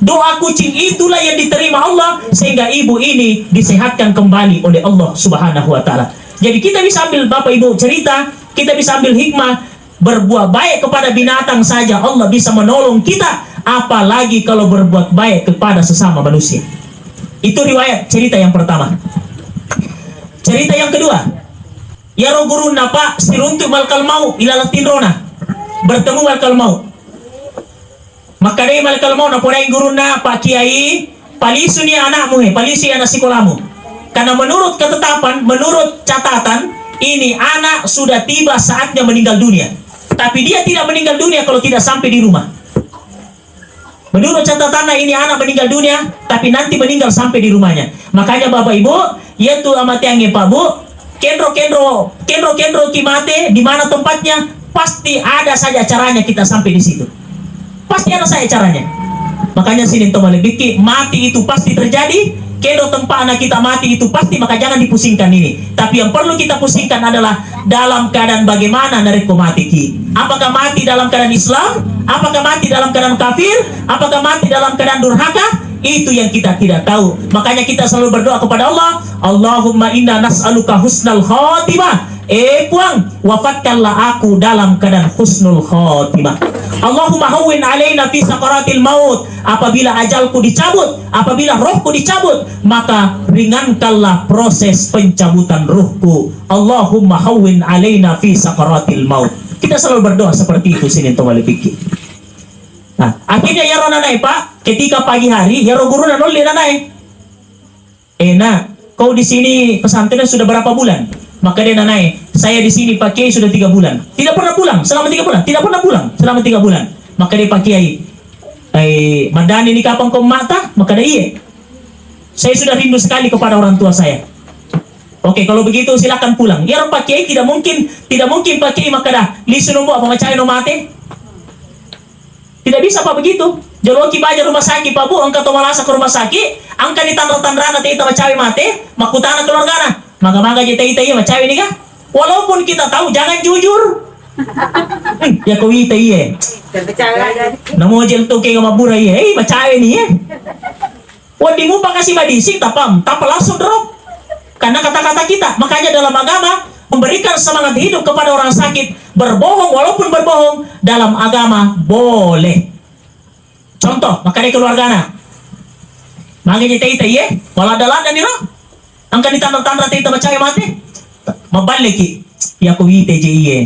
Doa kucing itulah yang diterima Allah sehingga ibu ini disehatkan kembali oleh Allah Subhanahu wa Ta'ala. Jadi, kita bisa ambil, Bapak Ibu, cerita, kita bisa ambil hikmah, berbuat baik kepada binatang saja Allah bisa menolong kita, apalagi kalau berbuat baik kepada sesama manusia. Itu riwayat cerita yang pertama. Cerita yang kedua, iyaro gurunna, Pak, siruntu malakal maut ilaleng tinrona, bertemu malakal maut. Makkedai malakal maut, napodaing gurunna, "Pak Kiai, palisuni anakmu he, palisui anak sikolamu. Karena menurut ketetapan, menurut catatan, ini anak sudah tiba saatnya meninggal dunia. Tapi dia tidak meninggal dunia kalau tidak sampai di rumah. Menurut catatannya, ini anak meninggal dunia, tapi nanti meninggal sampai di rumahnya." Makanya, Bapak Ibu, iyatu amateangnge, Pak Bu, kenro-kenro, kenro-kenro ki mate, di mana tempatnya, pasti ada saja caranya kita sampai di situ. Pasti ada saja caranya. Makanya, sining to malebbikki, mati itu pasti terjadi. Kenro tempatna kita mati itu pasti, maka jangan dipusingkan ini. Tapi yang perlu kita pusingkan adalah dalam keadaan bagaimana narekko matiki. Apakah mati dalam keadaan Islam? Apakah mati dalam keadaan kafir? Apakah mati dalam keadaan durhaka? Itu yang kita tidak tahu. Makanya, kita selalu berdoa kepada Allah, "Allahumma inna nas'aluka husnal khatimah." Eh Puang, wafatkanlah aku dalam keadaan husnul khatimah. Allahumma hawwin alaina fi sakaratil maut. Apabila ajalku dicabut, apabila rohku dicabut, maka ringankanlah proses pencabutan ruhku. Allahumma hawwin alaina fi sakaratil maut. Kita selalu berdoa seperti itu, sining to malebbikki. Nah, akhirnya iyaro nanae, Pak, ketika pagi hari, iyaro guruna nolli nanae. "Eh, Nak, kau di sini pesantren sudah berapa bulan?" Makkeda nanae, "Saya di sini, Pak Kiai, sudah tiga bulan." "Tidak pernah pulang selama tiga bulan?" "Tidak pernah pulang selama tiga bulan." Makkeda Pak Kiai, "Eh, maddani ni kapang ko matta?" Makkeda, "Iye. Saya sudah rindu sekali kepada orang tua saya." "Oke, kalau begitu silakan pulang." Iyaro Pak Kiai tidak mungkin, tidak mungkin Pak Kiai makkeda, "Lisu no, Mbok, apa macawe no mate?" Tidak bisa, Pak, begitu. Joloki baja rumah sakit, Pak Bu, engka to malasa ke rumah sakit, engka ni tanra-tanrana teta macawe mate, makkutana keluargana, "Maga-maga je teta iya macawe ni ga?" Walaupun kita tahu, jangan jujur. Hmm, ya ko wita iye. Namo jel to ke mabbura iye, eh, macawe ni iye. Wedding mupa kasi madising, tapam, tappa langsung drop. Karena kata-kata kita. Makanya dalam agama memberikan semangat hidup kepada orang sakit, berbohong walaupun berbohong dalam agama boleh. Contoh, makkeda keluargana, "Magi je teta iye, maladda-ladda ni ro. Engka ni tanra-tanra teta macawe mate." Maballeki, "Ya ko wita je iye."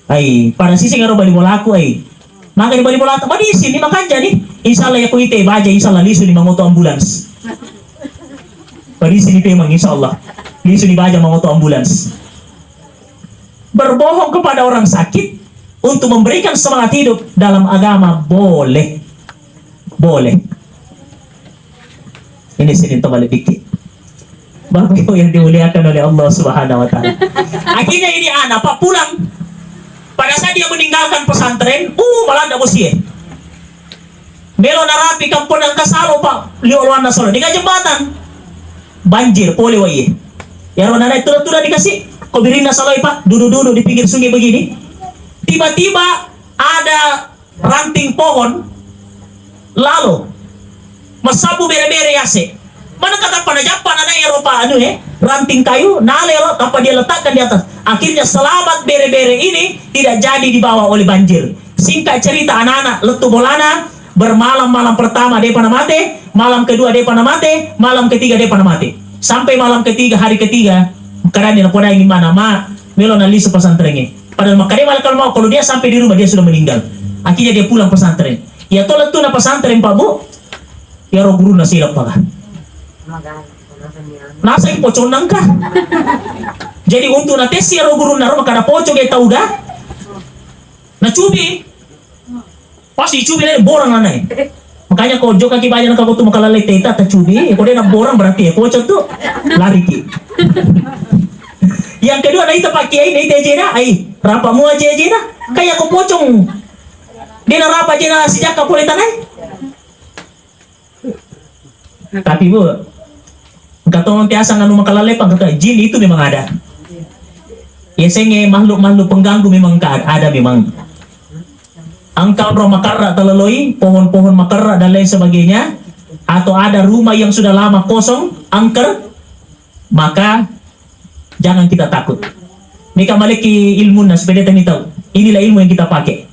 Ai, pada siseng ero bali bolaku, ai. Maga di bali bolata, madisini, makanja ni. Insya Allah, ya ko ite baja, insya Allah lisu ni mangoto ambulans. Madisini pemang, insya Allah. Lisu ni baja mangoto ambulans. Berbohong kepada orang sakit untuk memberikan semangat hidup dalam agama boleh. Boleh. Ini sini terbalik dikit. Bapak Ibu yang dimuliakan oleh Allah Subhanahu wa Ta'ala. Akhirnya ini anak, Pak, pulang. Pada saat dia meninggalkan pesantren, uh, maladda bosie. Melo narapi kampung yang kasalo, Pak. Lio luanna solo. Dengan jembatan. Banjir, pole wai. Ya, ro nanae tuda-tuda dikasih. Ko birinna saloi, Pak. Duduk-duduk di pinggir sungai begini. Tiba-tiba ada ranting pohon lalo massabbu bere-bere yase. Mana katappa najappa nanae ero pa anu, eh, ranting kayu, nale ero tappa dia letakkan di atas. Akhirnya selamat bere-bere ini tidak jadi dibawa oleh banjir. Singkat cerita, anak-anak lettu bolana, bermalam malam pertama depa namate, malam kedua depa namate, malam ketiga depa namate. Sampai malam ketiga, hari ketiga, kadang dia napodangi mana, "Ma, melo nalisu pesantrennya." Padahal makkeda malaikat maut, kalau dia sampai di rumah, dia sudah meninggal. Akhirnya dia pulang pesantren. Iya to lettu'na pesantren, Pak, Bu. Iyaro gurunna silap paga. Naseng pocong nangka. Jadi untuk natesi iyaro gurunna ro, makkeda pocong e tau ga. Nacubi. Pas icubi le borang nanae. Makanya ko jokka ki baja nangka ko tu makalale teta tacubi, ko de na borang berarti e pocong tu lari ki. Yang kedua, naita Pak Kiai, naita ejena, ai, rapa mua je ejena. Kayak ko pocong. De na rapa je na sijakka pole tanai. Tapi, Bu, engka tongeng tiasang anu makalalepang, kata jin itu memang ada. Yasengnge makhluk-makhluk pengganggu memang engka ada, ada memang. Engka onrong makarra talaloi, pohon-pohon makarra dan lain sebagainya, atau ada rumah yang sudah lama kosong, angker, maka jangan kita takut. Meka maleki ilmunna supaya tani tahu. Inilah ilmu yang kita pakai.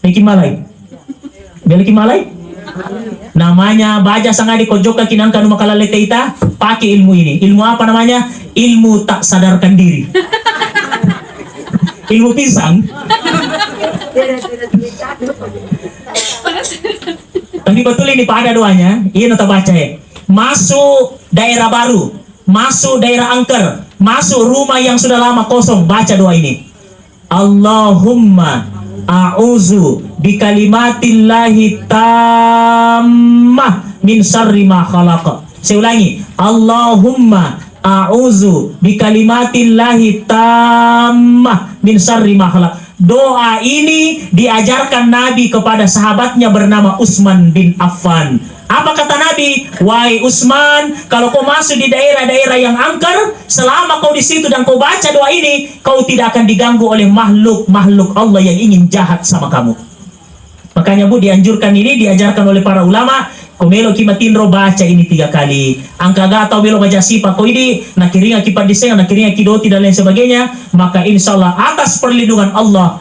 Meki malai. Belki malai. Namanya baja sangadi ko jokka ki nangka nu makalalle teita, pakai ilmu ini. Ilmu apa namanya? Ilmu tak sadarkan diri. Ilmu pisang. Tapi betul ini pada doanya. Iya, nata baca ya. Masuk daerah baru, masuk daerah angker, masuk rumah yang sudah lama kosong, baca doa ini. Allahumma a'udzu bikalimatillahi tammah min syarri ma khalaq. Saya ulangi, Allahumma a'udzu bikalimatillahi tammah min syarri ma khalaq. Doa ini diajarkan Nabi kepada sahabatnya bernama Utsman bin Affan. Apa kata Nabi? "Wahai Utsman, kalau kau masuk di daerah-daerah yang angker, selama kau di situ dan kau baca doa ini, kau tidak akan diganggu oleh makhluk-makhluk Allah yang ingin jahat sama kamu." Makanya, Bu, dianjurkan ini, diajarkan oleh para ulama, ko melo ki matinro, baca ini tiga kali. Angka ga tau melo baca sipa ko idi, nakiringa ki paddiseng, nakiringa ki doti dan lain sebagainya, maka insya Allah atas perlindungan Allah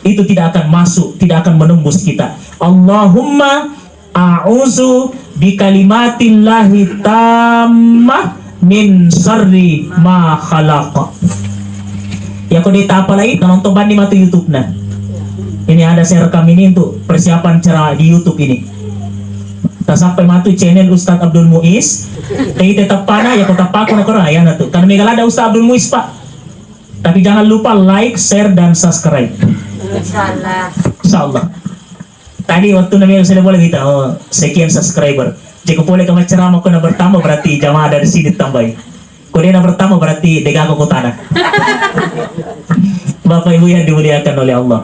itu tidak akan masuk, tidak akan menembus kita. Allahumma a'udzu bikalimatillahi tammah min syarri ma khalaq. Ya, ko de tapalai, nonton bani matu YouTube na. Ini ada saya rekam ini untuk persiapan ceramah di YouTube ini. Tasappai matu channel Ustadz Abdul Muiz. Tapi tetap pana ya, ko tappaku na kora ya na tu. Karena mega lada Ustadz Abdul Muiz, Pak. Tapi jangan lupa like, share, dan subscribe. Insyaallah. Insyaallah. Tadi waktu namanya sudah boleh kita, oh, sekian subscriber. Jika boleh kamu ceramah, kena bertambah, berarti jamaah dari sini tambahin. Kau dia bertambah, berarti degago kotana. Bapak Ibu yang dimuliakan oleh Allah.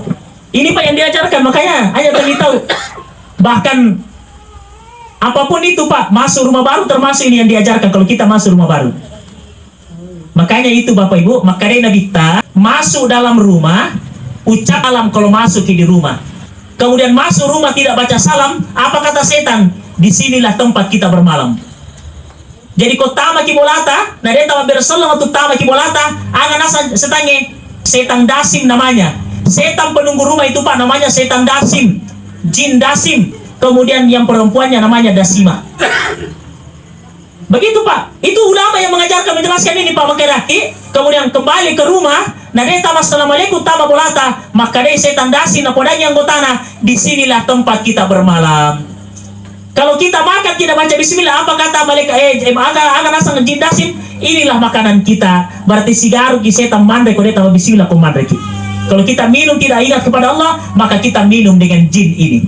Ini, Pak, yang diajarkan, makanya aja tadi tahu. Bahkan apapun itu, Pak, masuk rumah baru termasuk ini yang diajarkan kalau kita masuk rumah baru. Makanya itu, Bapak Ibu, makanya Nabitta masuk dalam rumah, ucap salam kalau masuk di rumah. Kemudian masuk rumah tidak baca salam, apa kata setan? Di sinilah tempat kita bermalam. Jadi ko tama ki bolata, na de tama bersallang tu tama ki bolata, aga nasang setangnge? Setan dasim namanya. Setan penunggu rumah itu, Pak, namanya setan dasim. Jin dasim. Kemudian yang perempuannya namanya dasima. Begitu, Pak. Itu ulama yang mengajarkan, menjelaskan ini, Pak, makkeda ki. Kemudian kembali ke rumah, na de tama assalamualaikum, tama bolata, makkeda setan dasim, na podangi anggotana, di sinilah tempat kita bermalam. Kalau kita makan tidak baca bismillah, apa kata malaikat, eh, eh, aga, aga nasang jin dasim, inilah makanan kita. Berarti sigaru ki setan manre ko de tama bismillah ko manre ki. Kalau kita minum tidak ingat kepada Allah, maka kita minum dengan jin ini.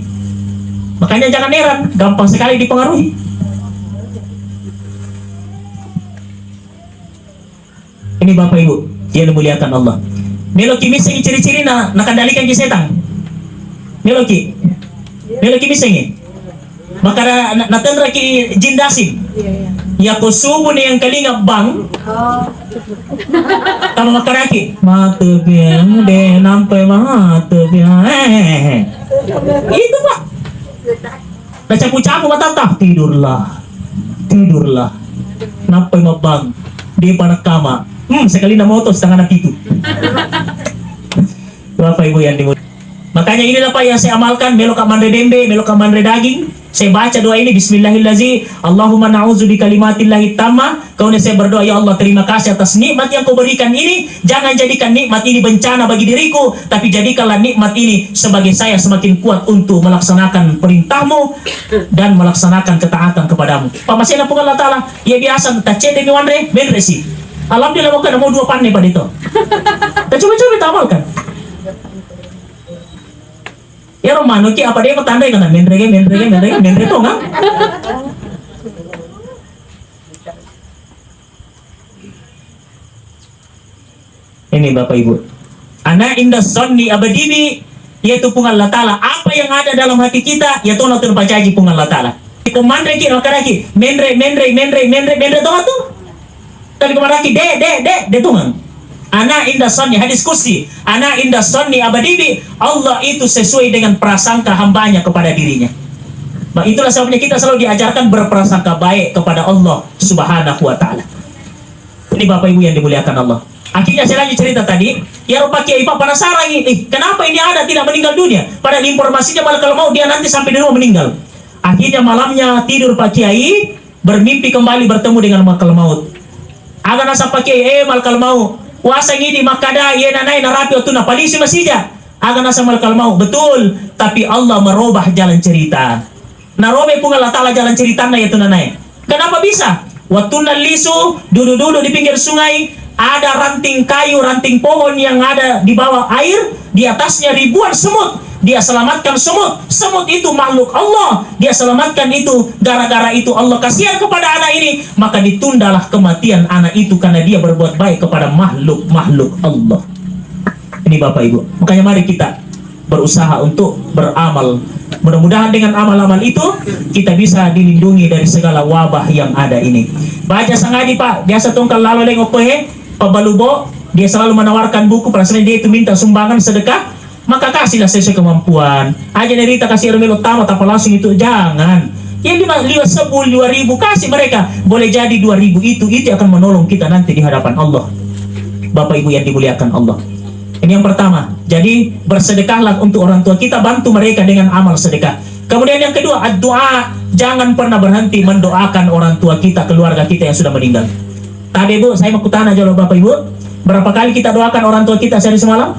Makanya jangan heran, gampang sekali dipengaruhi. Ini Bapak Ibu yang dimuliakan Allah. Meloki missengi ciri-ciri na, nakendalikan ki setan. Meloki. Meloki missengi. Maka na, na, natenra ki jin dasim. Iya, iya. Ya ko subu ni yang kelinga bang. Oh. Tama makaraki. Mate piang, de nampai mate piang. Eh, eh, eh, eh. Itu, Pak. Nacapu-capu matata, tidurlah, tidurlah. Nappai mabbang, dia panak kama. Hmm, sekali na moto setengah na pitu. Bapak Ibu yang dimuliakan. Makanya inilah, Pak, yang saya amalkan, meloka manre dembe, meloka manre daging, Saya baca doa ini, "Bismillahirrahmanirrahim. Allahumma na'udzu bi kalimatillahi tamma." Kemudian saya berdoa, "Ya Allah, terima kasih atas nikmat yang kau berikan ini. Jangan jadikan nikmat ini bencana bagi diriku, tapi jadikanlah nikmat ini sebagai saya semakin kuat untuk melaksanakan perintahmu dan melaksanakan ketaatan kepadamu." Pammasena Puang Allah Ta'ala, ya biasa, tacedde mi wanre, menre si. Alhamdulillah, bukan mau dua panne pada itu. Kita coba-coba kita amalkan. Ya, Romano ki apa dia mau tanda kan? Menre, menre, menre, menre tuh, kan? Ini Bapak Ibu. Ana inda sonni abadibi, yaitu Puang Allah Ta'ala. Apa yang ada dalam hati kita, ya tona tu pajaji Puang Allah Ta'ala. Ko manre ki, makaraki, menre, menre, menre, menre, menre, tona tu. Tapi ko maraki, de, de, de, de, tungang. Ana inda sonni, hadis kursi. Ana inda sonni abadibi, Allah itu sesuai dengan prasangka hambanya kepada dirinya. Bah, itulah sebabnya kita selalu diajarkan berprasangka baik kepada Allah Subhanahu wa Ta'ala. Ini Bapak Ibu yang dimuliakan Allah. Akhirnya saya lanjut cerita tadi, ya rupa kiai Pak penasaran, "Ih, kenapa ini ada tidak meninggal dunia? Padahal informasinya malakal maut dia nanti sampai di rumah meninggal." Akhirnya malamnya tidur Pak Kiai, bermimpi kembali bertemu dengan malakal maut. Aga naseng Pak Kiai, "Eh, malakal maut, waseng idi makkada, iye nanae narapi wettunna palisi masija." Aga naseng malakal maut, "Betul, tapi Allah merubah jalan cerita." Narobe Puang Allah Ta'ala jalan ceritanna yatu nanae. Kenapa bisa? Wettunna lisu, duduk-duduk di pinggir sungai, ada ranting kayu, ranting pohon yang ada di bawah air, di atasnya ribuan semut. Dia selamatkan semut. Semut itu makhluk Allah. Dia selamatkan itu, gara-gara itu Allah kasihan kepada anak ini, maka ditundalah kematian anak itu karena dia berbuat baik kepada makhluk-makhluk Allah. Ini Bapak Ibu. Makanya mari kita berusaha untuk beramal. Mudah-mudahan dengan amal-amal itu kita bisa dilindungi dari segala wabah yang ada ini. Baca sangadi, Pak, biasa tongkang lalo leng okko he, Pak Balubo, dia selalu menawarkan buku, perasaan dia itu minta sumbangan sedekah, maka kasihlah sesuai kemampuan. Aja nerita kasih ero melo tama, tapa langsung itu, jangan. Yang lima, lima sepuluh, dua ribu, kasih mereka. Boleh jadi dua ribu itu, itu akan menolong kita nanti di hadapan Allah. Bapak Ibu yang dimuliakan Allah. Ini yang pertama. Jadi, bersedekahlah untuk orang tua kita, bantu mereka dengan amal sedekah. Kemudian yang kedua, doa. Jangan pernah berhenti mendoakan orang tua kita, keluarga kita yang sudah meninggal. Tapi Bu, saya mau kutanya jolo Bapak Ibu, berapa kali kita doakan orang tua kita sehari semalam?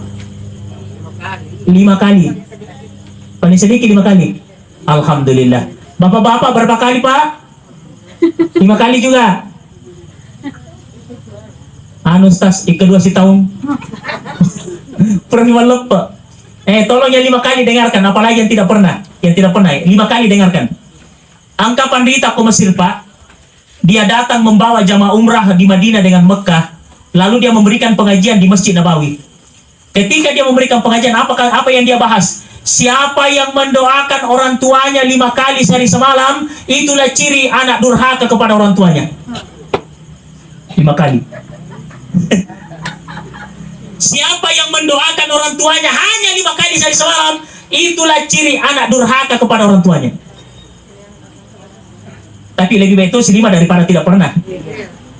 Lima kali. Paling sedikit lima kali. Alhamdulillah. Bapak-bapak berapa kali, Pak? Lima kali juga. Anu, Ustaz, yang kedua si tahun. Pernah maleppe. Eh, tolong yang lima kali dengarkan, apalagi yang tidak pernah. Yang tidak pernah, ya. Lima kali dengarkan. Angka pandita ko Mesir, Pak. Dia datang membawa jamaah umrah di Madinah dengan Mekah. Lalu dia memberikan pengajian di Masjid Nabawi. Ketika dia memberikan pengajian, apa, apa yang dia bahas? Siapa yang mendoakan orang tuanya lima kali sehari semalam, itulah ciri anak durhaka kepada orang tuanya. Lima kali. Siapa yang mendoakan orang tuanya hanya lima kali sehari semalam, itulah ciri anak durhaka kepada orang tuanya. Tapi lebih baik itu si lima daripada tidak pernah.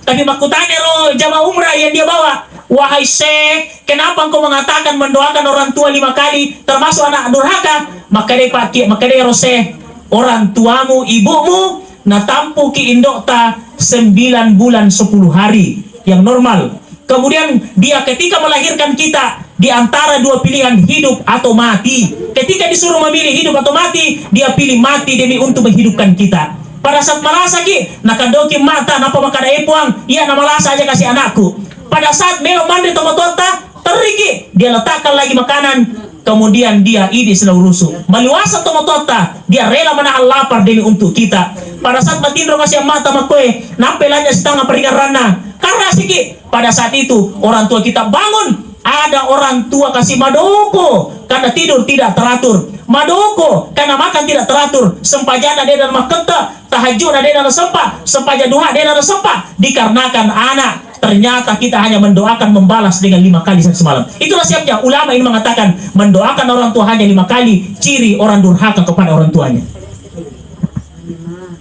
Tapi makkutana ro jamaah umrah yang dia bawa, "Wahai Syekh, kenapa engkau mengatakan mendoakan orang tua lima kali, termasuk anak durhaka?" Makkeda Pak Ki-, makkeda ro Syekh, "Orang tuamu, ibumu, natampuki indokta sembilan bulan sepuluh hari yang normal. Kemudian dia ketika melahirkan kita, di antara dua pilihan hidup atau mati. Ketika disuruh memilih hidup atau mati, dia pilih mati demi untuk menghidupkan kita." Pada saat malasaki, nakadoki mata, napa makkada, "Eh Puang, iya na malasa aja kasih anakku." Pada saat melo manre tomatoatta, terriki, dia letakkan lagi makanan, kemudian dia idi selau rusu. Maluasa tomatoatta, dia rela menahan lapar demi untuk kita. Pada saat matinro kasih mata makkoe, nappa lanja setengah peringaranna. Karasiki, pada saat itu, orang tua kita bangun. Ada orang tua kasih madoko karena tidur tidak teratur. Madoko karena makan tidak teratur. Sempajanna de' na makketta, tahajudna de' na sempa, sempajang duha de' na sempa. Dikarenakan anak, ternyata kita hanya mendoakan, membalas dengan lima kali sehari semalam. Itulah sebabnya ulama ini mengatakan, mendoakan orang tua hanya lima kali, ciri orang durhaka kepada orang tuanya.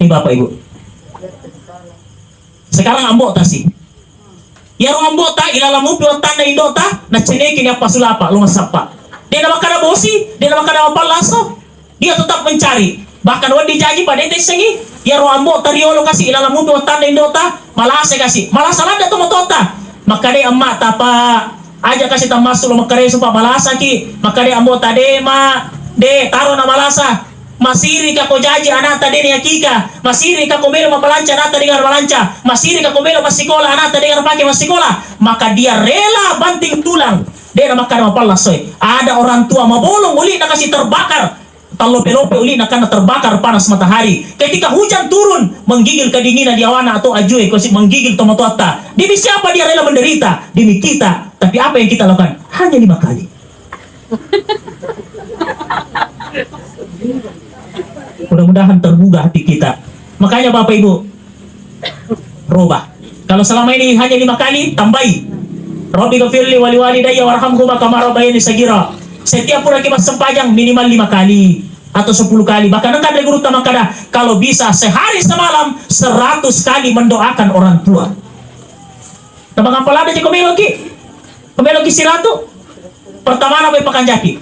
Ini Bapak Ibu. Sekarang ambo tasi. Iyaro ambo'ta ilalang mupi wattanna indo'ta, naccenekini appasulapa, lo massappa. De'na makkada bosi, de'na makkada mappallaso, dia tetap mencari. Bahkan wedding jaji pa de' tessengngi, iyaro ambo'ta riolo kasi ilalang mupi wattanna indo'ta, malasa kasi, malasa ladde' tomatoatta. Makkeda emma'ta, "Pa, aja kasi tammassu lo makkaresu, Pa, malasaki." Makkeda ambo'ta, "De', Ma, de', taro na malasa. Masirika ko jaji ana'ta de' nayakika, masirika ko melo mabbalanca ana'ta de' gaga malanca, masirika ko melo massikola ana'ta de' gaga pake massikola." Maka dia rela banting tulang. De' na makkeda mapallasoi. Ada orang tua mabolong uli'na kasi terbakar. Tallope-lope uli'na karena terbakar panas matahari. Ketika hujan turun, menggigil kedinginan di awana atau ajue, kosi menggigil tomatoatta. Demi siapa dia rela menderita? Demi kita. Tapi apa yang kita lakukan? Hanya lima kali. Mudah-mudahan tergugah hati kita. Makanya Bapak Ibu, roba. Kalau selama ini hanya lima kali, tambahi. Rabbi ghafirli wali walidayya warhamhuma kama rabbayani sagira. Setiap pura kita sempajang minimal lima kali atau sepuluh kali. Bahkan engka ada guru tamakada, kalau bisa sehari semalam seratus kali mendoakan orang tua. Nama ngapa lada je komeloki? Komeloki siratu? Pertama nama pakanjaki.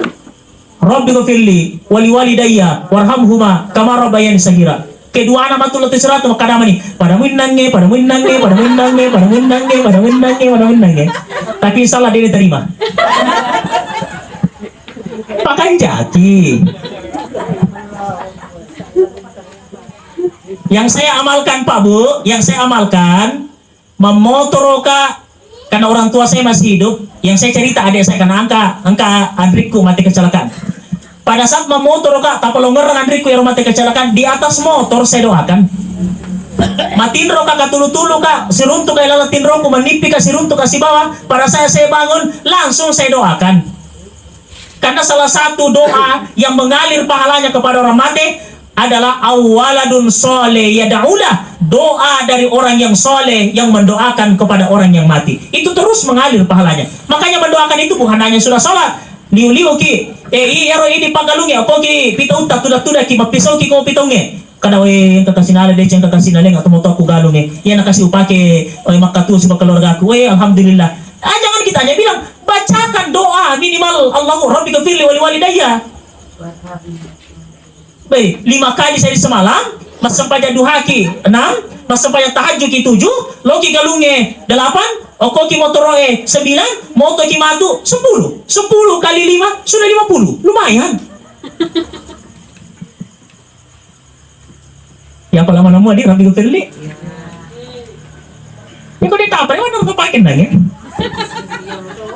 Rabbi ghafirli wali walidayya warhamhuma kama rabbayani sagira. Keduana matu lettu siratu makkadamani, "Pada muinnangnge, pada muinnangnge, pada muinnangnge, pada muinnangnge, pada muinnangnge, pada muinnangnge." Tapi salah dia terima. Pakanjaki. Yang saya amalkan, Pak Bu, yang saya amalkan, mammotoroka, karena orang tua saya masih hidup, yang saya cerita adik saya, karena engka, engka anrikku mati kecelakaan. Pada saat mammotoroka, tapalongerang anrikku yang mati kecelakaan, di atas motor saya doakan. Matinroka, katulu-tulu ka, siruntuk ka ilalang tinroku, manippi ka, siruntuk ka sibawa, pada saat saya bangun, langsung saya doakan. Karena salah satu doa yang mengalir pahalanya kepada orang mati adalah awwaladun soleh yad'ulah, doa dari orang yang soleh yang mendoakan kepada orang yang mati. Itu terus mengalir pahalanya. Makanya mendoakan itu bukan hanya sudah sholat. Liu-liu ki, eh, iyaro idi paggalungnge, okko ki pitautta, tuda-tuda ki, mappisau ki ko pitongnge. Kada we, engka kasi nala deceng, engka kasi nalenga tomatoakku galungnge. Iya na kasi upake, eh, makkatu sipa keluargaku. We, alhamdulillah. Ah, jangan kita hanya bilang, bacakan doa minimal, Allahu Rabbi ghafirli wali walidayya. Be, lima kali sehari semalam, massempajang duhaki enam, massempajang tahajudki tujuh, loki galungnge delapan, okkoki motoroe sembilan, motoki matu sepuluh. Sepuluh kali lima, sudah lima puluh. Lumayan. Ya, apa lama nemu, Adik, Rabbi Gofirli? Ya, kok dia tak apa, ya, mana rupa pakai nanya?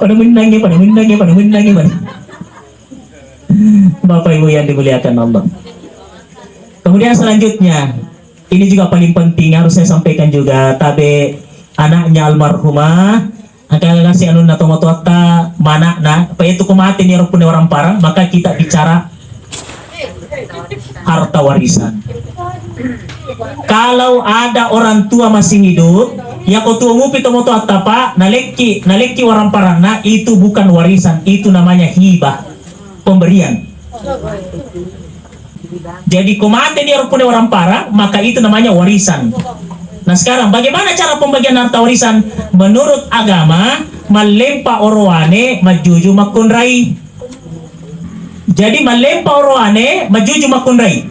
Pada menangnya, pada menangnya, pada menangnya, pada. Bapak Ibu yang dimuliakan Allah. Kemudian selanjutnya, ini juga paling penting harus saya sampaikan juga, tabe anaknya almarhumah, engka kasi anunna tomatoatta, mana'na, apa itu ko mate ni rupunna waramparang, maka kita bicara harta warisan. Kalau ada orang tua masih hidup, ya ko tuo mupi tomatoatta, Pak, nalekki, nalekki waramparanna, itu bukan warisan, itu namanya hibah, pemberian. Jadi, ko mate ni rupunna waramparang, maka itu namanya warisan. Nah, sekarang bagaimana cara pembagian harta warisan? Menurut agama, mallempa orowane majjuju makkunrai. Jadi, mallempa orowane majjuju makkunrai.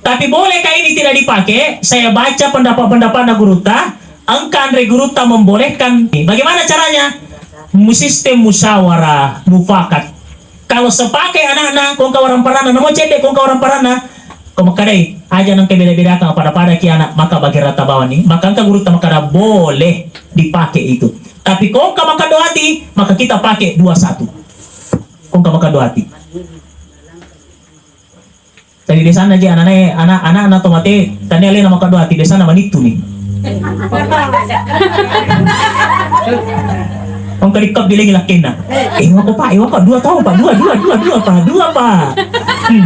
Tapi bolehkah ini tidak dipakai? Saya baca pendapat-pendapatna gurutta, engka anre gurutta membolehkan. Bagaimana caranya? Mu-, sistem musyawarah, mufakat. Kalau sepakai anakna, ko engka waramparanna, namo cedde ko engka waramparanna, ko makkadai, aja nengka beda-bedakan, pada-pada ki anak, maka bagi rata bawani, maka engka gurutta makkada boleh dipakai itu. Tapi ko engka makkaddo ati, maka kita pakai dua satu. Ko engka makkaddo ati. Tapi biasana je anakna, anak-anakna to mate, tania alena makkaddo ati, biasana manittu ni. Engka dikka bilangi lakkenna. Eh, wako, Pak, eh, wako, dua taung, Pak, dua, dua, dua, dua, Pak, dua, Pak. Hmm.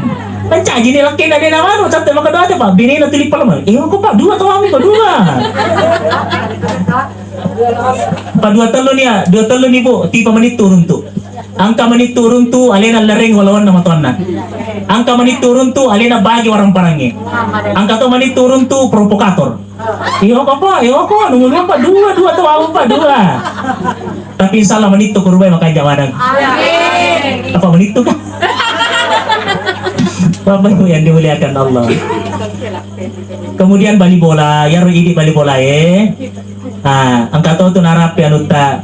Pancaji ni lakkenna de namanu, catte makkaddo ati, Pak, benena tuli palama. Eh, wako, Pak, dua taung, Pak, dua. Pak, dua tellu ni ya, dua tellu ni, Bu, tipa manittu runtu. Engka manittu runtu alena lereng walawanna matoanna. Engka manittu runtu alena bagi waramparangnge. Engka to manittu runtu provokator. Iyo apa? Iyo apa? Nunggu apa? Dua, dua to apa? Dua. Tapi insya Allah manittu kurubai makanja maneng. Amin. Apa manittu kah? Bapak Ibu yang dimuliakan Allah. Kemudian bali bola, yaro idi bali bola e. Ah, engka to tu narapi anutta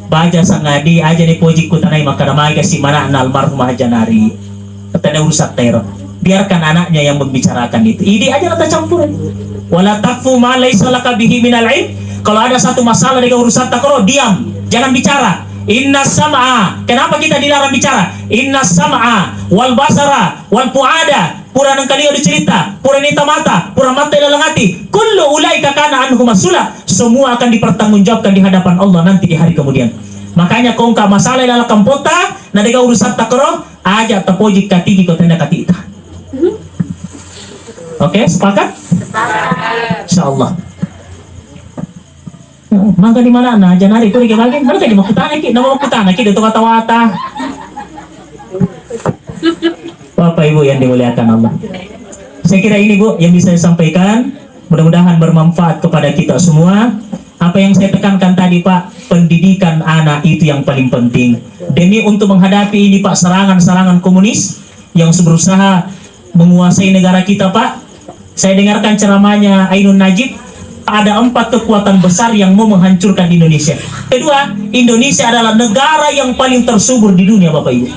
baja sangadi aja ni poji kutanai makkada mai kasi mana'na almarhum Haja Nari. Tena urusan tero. Biarkan anaknya yang membicarakan itu. Idi aja nata campur. Wala takfu ma laisa laka bihi minal ilm. Kalau ada satu masalah dengan urusan takro, diam. Jangan bicara. Inna sam'a. Kenapa kita dilarang bicara? Inna sam'a wal basara wal fuada. Pura nengkalinga dicerita, pura nita mata, pura mata ilalang hati. Kullu ulaika kana anhu masula. Semua akan dipertanggungjawabkan di hadapan Allah nanti di hari kemudian. Makanya kongka masalah ilalang kampotta, na dega urusan takro, aja tapoji katigi ko tenda katita. Oke, sepakat? Insyaallah. Maka di mana na Haja Nari kuri ke bagi? Mana tadi mau kutanya ki? Nama mau kutanya ki? Itu kata wata. Bapak Ibu yang dimuliakan Allah. Saya kira ini, Bu, yang bisa saya sampaikan. Mudah-mudahan bermanfaat kepada kita semua. Apa yang saya tekankan tadi, Pak, pendidikan anak itu yang paling penting. Demi untuk menghadapi ini, Pak, serangan-serangan komunis yang berusaha menguasai negara kita, Pak. Saya dengarkan ceramahnya Ainun Najib, ada empat kekuatan besar yang mau menghancurkan Indonesia. Kedua, Indonesia adalah negara yang paling tersubur di dunia, Bapak Ibu.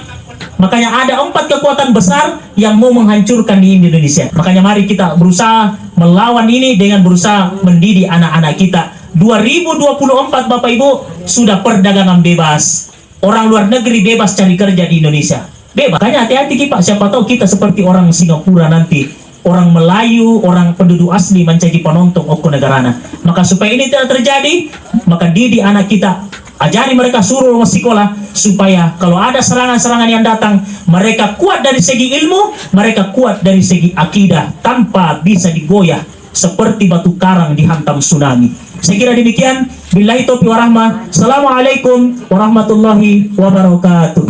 Makanya ada empat kekuatan besar yang mau menghancurkan di Indonesia. Makanya mari kita berusaha melawan ini dengan berusaha mendidik anak-anak kita. Dua ribu dua puluh empat, Bapak Ibu, sudah perdagangan bebas. Orang luar negeri bebas cari kerja di Indonesia. Bebas. Makanya hati-hati ki, Pak. Siapa tahu kita seperti orang Singapura nanti. Orang Melayu, orang penduduk asli mancaji penonton okko negarana. Maka supaya ini tidak terjadi, maka didik anak kita, ajari mereka, suruh massikola, supaya kalau ada serangan-serangan yang datang, mereka kuat dari segi ilmu, mereka kuat dari segi akidah, tanpa bisa digoyah seperti batu karang dihantam tsunami. Saya kira demikian. Billahi taufiq warahmah. Assalamualaikum warahmatullahi wabarakatuh.